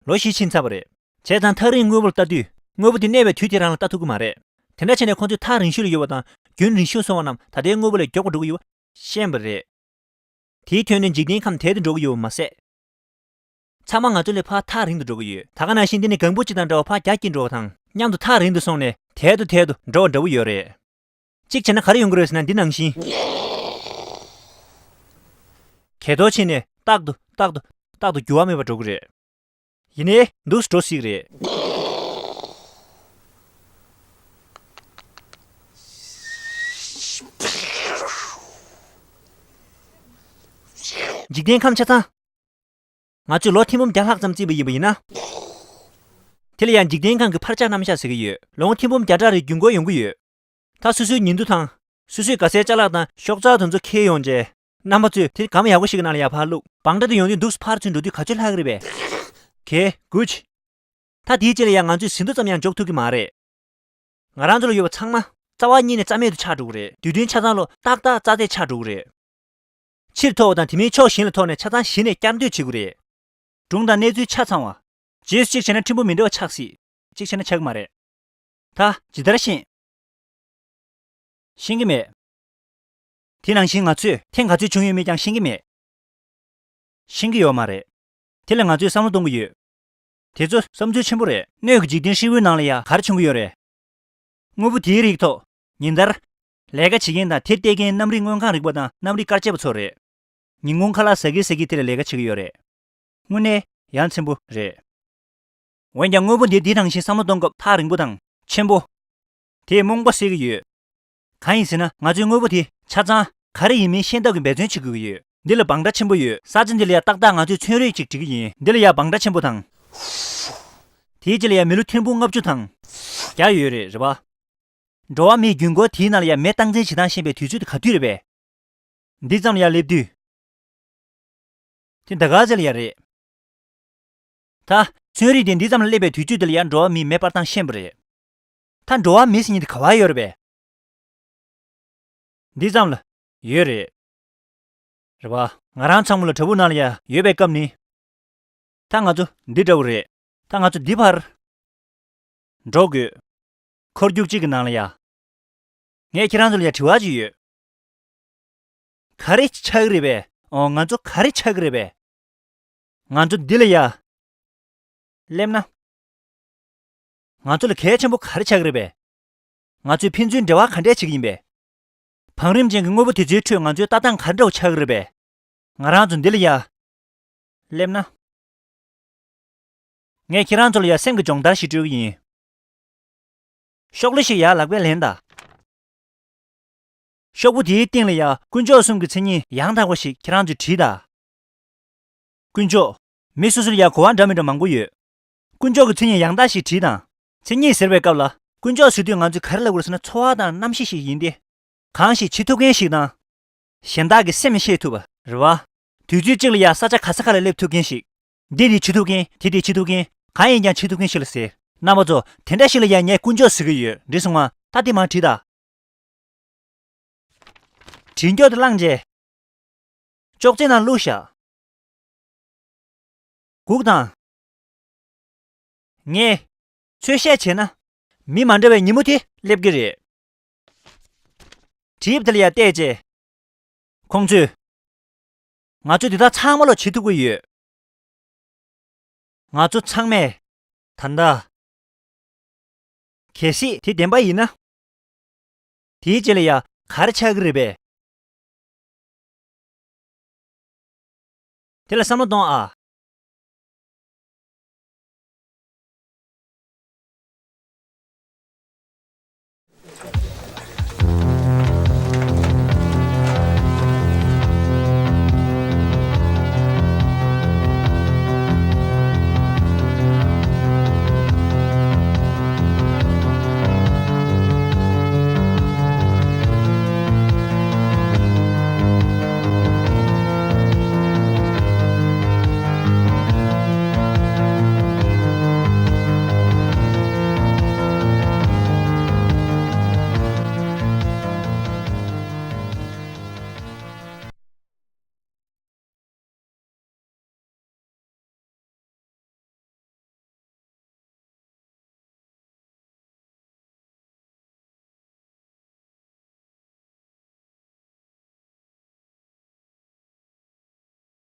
ལོ་བཞི་ཕྱིན་ཚར་བ་རེད། བྱས་ཙང་ཐག་རིང་དངོས་པོ་ལ་ལྟ་དུས་དངོས་པོ་དེ་གནས་པའི་དུས་དེ་རང་ལ་ལྟ་ཐུབ་ཀྱི་མ་རེད། དེ་འདྲ་བྱས་ནས་ཁོང་ཚོས་ཐག་རིང་ཤོས་ལ་ཡོད་པ་དང་རྒྱུན་རིང་ཤོས་སོང་བ་རྣམས་ད་ལྟའི་དངོས་པོ་ལས་མགྱོགས་པར་འགྲོ་གི་ཡོད་པ་ཤེས་པ་རེད། དེའི་ཐོག་ནས་འཇིག་རྟེན་ཁམས་དལ་དུ་འགྲོ་གི་ཡོད་པ་མ་ཟད། ཚང་མ་ང་ཚོ་ལས་ཕར་ཐག་རིང་དུ་འགྲོ་གི་ཡོད། ད་ག་ནང་བཞིན་འདི་ནི་གངས་བུ་གཅིག་དང་འདྲ་བ་ཕར་རྒྱ་སྐྱེད་འགྲོ་བ་དང་མཉམ་དུ་ཐག་རིང་དུ་སོང་ནས་དལ་དུ་དལ་དུ་འགྲོ་བ་འདྲ་བོ་ཡོད་རེད། གཅིག་བྱས་ན་ག་རེ་ཡོང་གི་རེད་ཟེར་ན་འདི་ནང་བཞིན། གས་གཏོར་ཕྱིན་ནས་རྟག་ཏུ་རྟག་ཏུ་རྟག་ཏུ་འགྱུར་བ་མེད་པར་འགྲོ་གི་རེད། ཡིན་ནའི་འདུག་སེ་འགྲོ་སྲིད་ཀྱི་རེད། འཇིག་རྟེན་ཁམས་ཆ་ཚང་། ང་ཚོས་ལོ་ཐེར་འབུམ་བརྒྱ་ལྷག་ཙམ་བརྩིས་པ་ཡིན་པ་ཡིན་ན། དེ་ལ་ཡང་འཇིག་རྟེན་ཁམས་ཀྱི་འཕར་ཆག་རྣམ་གཞག་ཟེར་གྱི་ཡོད། ལོ་ངོ་ཐེར་འབུམ་བརྒྱ་ཕྲག་རེ་རྒྱུན་འཁོར་ཡོང་གི་ཡོད། ད་སོ་སོའི་ཉིན་ཐོ་དང་། སོ་སོའི་ག་སའི་ཅ་ལག་དང་ཤོག་རྩ་དེ་ཚོ་འཁྱེར་ཡོང་རྗེས། རྣམ་པ་ཚོས་དེ་སྒམ་ཡག་པོ་ཞིག་གི་ནང་ལ་ཡར་ཕར་བླུགས། བང་སྒྲ་དེ་ཡོང་དུས་འདུག་སེ་ཕར་ཚུར་འགྲོ་དུས་ག་ཚོད་ལྷག་གི་རེད་པས། གལ་དགོས། ད་དེའི་རྗེས་ལ་ཡང་ང་ཚོས་ཟིན་ཐོ་ཙམ་ཡང་འཇོག་ཐུབ་ཀྱི་མ་རེད། ང་རང་ཚོ་ལ་ཡོད་པ་ཚང་མ་རྩ་བ་ཉིད་ནས་རྩ་མེད་དུ་ཆགས་འགྲོ་གི་རེད། དུས་རྒྱུན་ཆ་ཚང་ལོ་ཏག་ཏག་རྩ་ཚད་ཆགས་འགྲོ་གི་རེད། ཕྱིར་ཐོགས་པ་དང་དེ་མིན་ཕྱོགས་གཞན་ལ་ཐོགས་ནས་ཆ་ཚང་གཞི་ནས་བསྐྱར་ཟློས་བྱེད་དགོས་རེད། སྒྲུང་དང་གནས་ཚུལ་ཆ་ཚང་བ། རྗེས་སུ་གཅིག་བྱས་ན་ཕྲན་བུ་མི་འདྲ་བ་ཆགས་སྲིད། གཅིག་བྱས་ན་ཆགས་ཀྱི་མ་རེད། ད་ཇི་ལྟར་ཤེས། ཤེས་ཀྱི་མེད། དེ་ནང་བཞིན་ང་ཚོས་ཐེངས་ག་ཚོད་བྱུང་ཡོད་མེད་ཀྱང་ཤེས་ཀྱི་མེད། ཤེས་ཀྱི་ཡོད་མ་རེད། དེ་ལ་ང་ཚོས་བསམ་བློ་གཏོང་གི་ཡོད། དེ་ཚོ་བསམ་ཚུལ་ཆེན་པོ་རེད། སྣོད་ཀྱི་འཇིག་རྟེན་ཧྲིལ་བོའི་ནང་ལ་ཡང་ག་རེ་བྱུང་གི་ཡོད་རེད། དངོས་པོ་དེའི་རིགས་ཐོག་ཉིན་ལྟར། ལས་ཀ་བྱེད་མཁན་དང་དེ་བལྟས་མཁན་གནམ་རིག་མངོན་ཁང་རིག་པ་དང་གནམ་རིག་དཀར་ཆག་པ་ཚོ་རེད། ཉིན་གུང་ཁ་ལག་ཟ་གི་ཟ་གི་དེ་ལ་ལས་ཀ་བྱེད་ཀྱི་ཡོད་རེད། དངོས་གནས་ཡ་མཚན་པོ་རེད། འོན་ཀྱང་དངོས་པོ་འདི་འདི་ནང་བཞིན་བསམ་བློ་གཏོང་སྐབས་ཐག་རིང་པོ་དང་ཆེན་པོ། དེས་རྨོངས་པ་སེལ་གྱི་ཡོད། གང་ཡིན་ཟེར་ན་ང་ཚོས་དངོས་པོ་དེ་ཆ་ཚང་ག་རེ་ཡིན་མིན་ཤེས་ཐབས་ཀྱི་འབད་བརྩོན་བྱེད་དགོས་ཀྱི་ཡོད། འདི་ལ་བང་སྒྲ་ཆེན་པོ་ཡོད། ས་ཆ་འདི་ལ་ཡ་ཏག་ཏག་ང་ཚོས་ཚོན་རིས་ཅིག་བྲིས་ཀྱི་ཡིན། འདི་ལ་ཡ་བང་སྒྲ་ཆེན་པོ་དང་། དེའི་རྗེས་ལ་ཡ་མི་ལོ་ཐེར་འབུམ་ལྔ་བཅུ་དང་བརྒྱ་ཡོད་རེད། རེད་པ། འགྲོ་བ་མིས་རྒྱུན་སྐོར་དེའི་ནང་ལ་ཡ་མེ་སྟངས་འཛིན་བྱེད་སྟངས་ཤེས་པའི་དུས་ཚོད་དེ་ག་དུས་རེད་པས། འདི་ཙམ་ལ་ཡ་སླེབས་དུས། དེ་ད་ག་ཚོད་ལ་ཡ་རེད། ད་ཚོན་རིས་དེ་འདི་ཙམ་ལ་སླེབས་པའི་དུས་ཚོད་དེ་ལ་ཡ་འགྲོ་བ་མིས་མེ་སྤར་སྟངས་ཤེས་པ་རེད། ད་འགྲོ་བ་མི་ཟེར་མཁན་དེ་ག་པར་ཡོད་རེད་པས། འདི་ཙམ་ལ་ཡོད་རེད། རེད་པ། ང་རང་ཚང་མ་ལ་བྲག་ཕུག་ནང་ལ་ཡ་ཡོད་པའི་སྐབས་ནི། ད་ང་ཚོ་འདི་འདྲ་བོ་རེད། ད་ང་ཚོ་འདི་བར་འགྲོ་དགོས། འཁོར་རྒྱུག་གཅིག་གི་ནང་ལ་ཡ། ངས་ཁྱེད་རང་ཚོ་ལ་ཡ་དྲི་བ་ཅིག་ཡོད། ག་རེ་ཆགས་ཀྱི་རེད་པས། ཨོ། ང་ཚོ་ག་རེ་ཆགས་ཀྱི་རེད་པས། ང་ཚོ་འདི་ལ་ཡ་སླེབས་ན། ང་ཚོ་ལ་གལ་ཆེན་པོ་ག་རེ་ཆགས་ཀྱི་རེད་པས། ང་ཚོས་ཕན་ཚུན་འབྲེལ་བ་ག་འདྲས་བྱེད་ཀྱི་ཡིན་པས། བང་རིམ་ཅན་གྱི་དངོས་པོ་དེ་ཚོའི་ཁྲོད་ང་ཚོའི་ལྟ་སྟངས་ག་འདྲ་བོ་ཆགས་ཀྱི་རེད་པས། ང་རང་ཚོ་འདི་ལ་ཡ་སླེབས་ན། ངས་ཁྱེད་རང་ཚོ་ལ་ཡ་སེམས་ཀྱི་སྦྱོང་བརྡར་ཞིག་སྤྲོད་ཀྱི་ཡིན། ཤོག་ལྷེ་ཞིག་ཡར་ལག་པས་ལེན་དང་། ཤོག་བུ་དེའི་སྟེང་ལ་ཡ་དཀོན་མཆོག་གསུམ་གྱི་མཚན་ཉིད་ཡང་དག་པ་ཞིག་ཁྱེད་རང་ཚོས་བྲིས་དང་། དཀོན་མཆོག་མི་སོ་སོར་ཡ་གོ་བ་འདྲ་མི་འདྲ་མང་པོ་ཡོད། དཀོན་མཆོག་གི་མཚན་ཉིད་ཡང་དག་ཞིག་བྲིས་དང་། མཚན་ཉིད་ཟེར་བའི་སྐབས་ལ་དཀོན་མཆོག་ཟེར་དུས་ང་ཚོས་ག་རེ་ལབ་དགོས་རེད་ཟེར་ན། ཚོར་བ་དང་རྣམ་ཤེས་ཤིག་ཡིན་ཏེ། གང་ཞིག་བྱེད་ཐུབ་མཁན་ཞིག་དང་། གཞན་དག་གི་སེམས་ཤེས་ཐུབ་པ་རེད་པ། དུས་ཚོད་གཅིག་ལ་ཡ་ས་ཆ་ག་ས་ག་ལ་སླེབས་ཐུབ་མཁན་ཞིག་འདི་འདི་བྱེད་ཐུབ་མཁན། དེ་དེ་བྱེད་ཐུབ་མཁན། གང་ཡིན་ཀྱང་བྱེད་ཐུབ་མཁན་ཞིག་ལ་ཟེར། རྣམ་པ་ཚོ། དེ་འདྲ་ཞིག་ལ་ཡ་ངས་དཀོན་མཆོག་ཟེར་གྱི་ཡོད། འགྲིག་སོང་ང་། ད་དེ་མར་བྲིས་དང་། བྲིས་མགྱོགས་དེ་བླངས་རྗེས། ཅོག་ཙེ་ནང་བླུགས་བཞག་སྒུག་དང་། ངས་ཚོད་བཤད་བྱས་ན། མི་མ་འདྲ་བའི་ཉིན་མོ་དེ་སླེབས་ཀྱི་རེད། བྲིས་པ་དེ་ལ་ཡ་བལྟས་རྗེས། ཁོང་ཚོས། ང་ཚོས་འདི་དག་ཚང་མ་ལོ་བྱེད་ཐུབ་ཀྱི་ཡོད། ང་ཚོ་ཚང་མས། ད་ལྟ། གལ་སྲིད་དེ་བདེན་པ་ཡིན་ན། དེའི་རྗེས་ལ་ཡ་ག་རེ་ཆགས་ཀྱི་རེད་པས། དེ་ལ་བསམ་བློ་གཏོང་ཨ།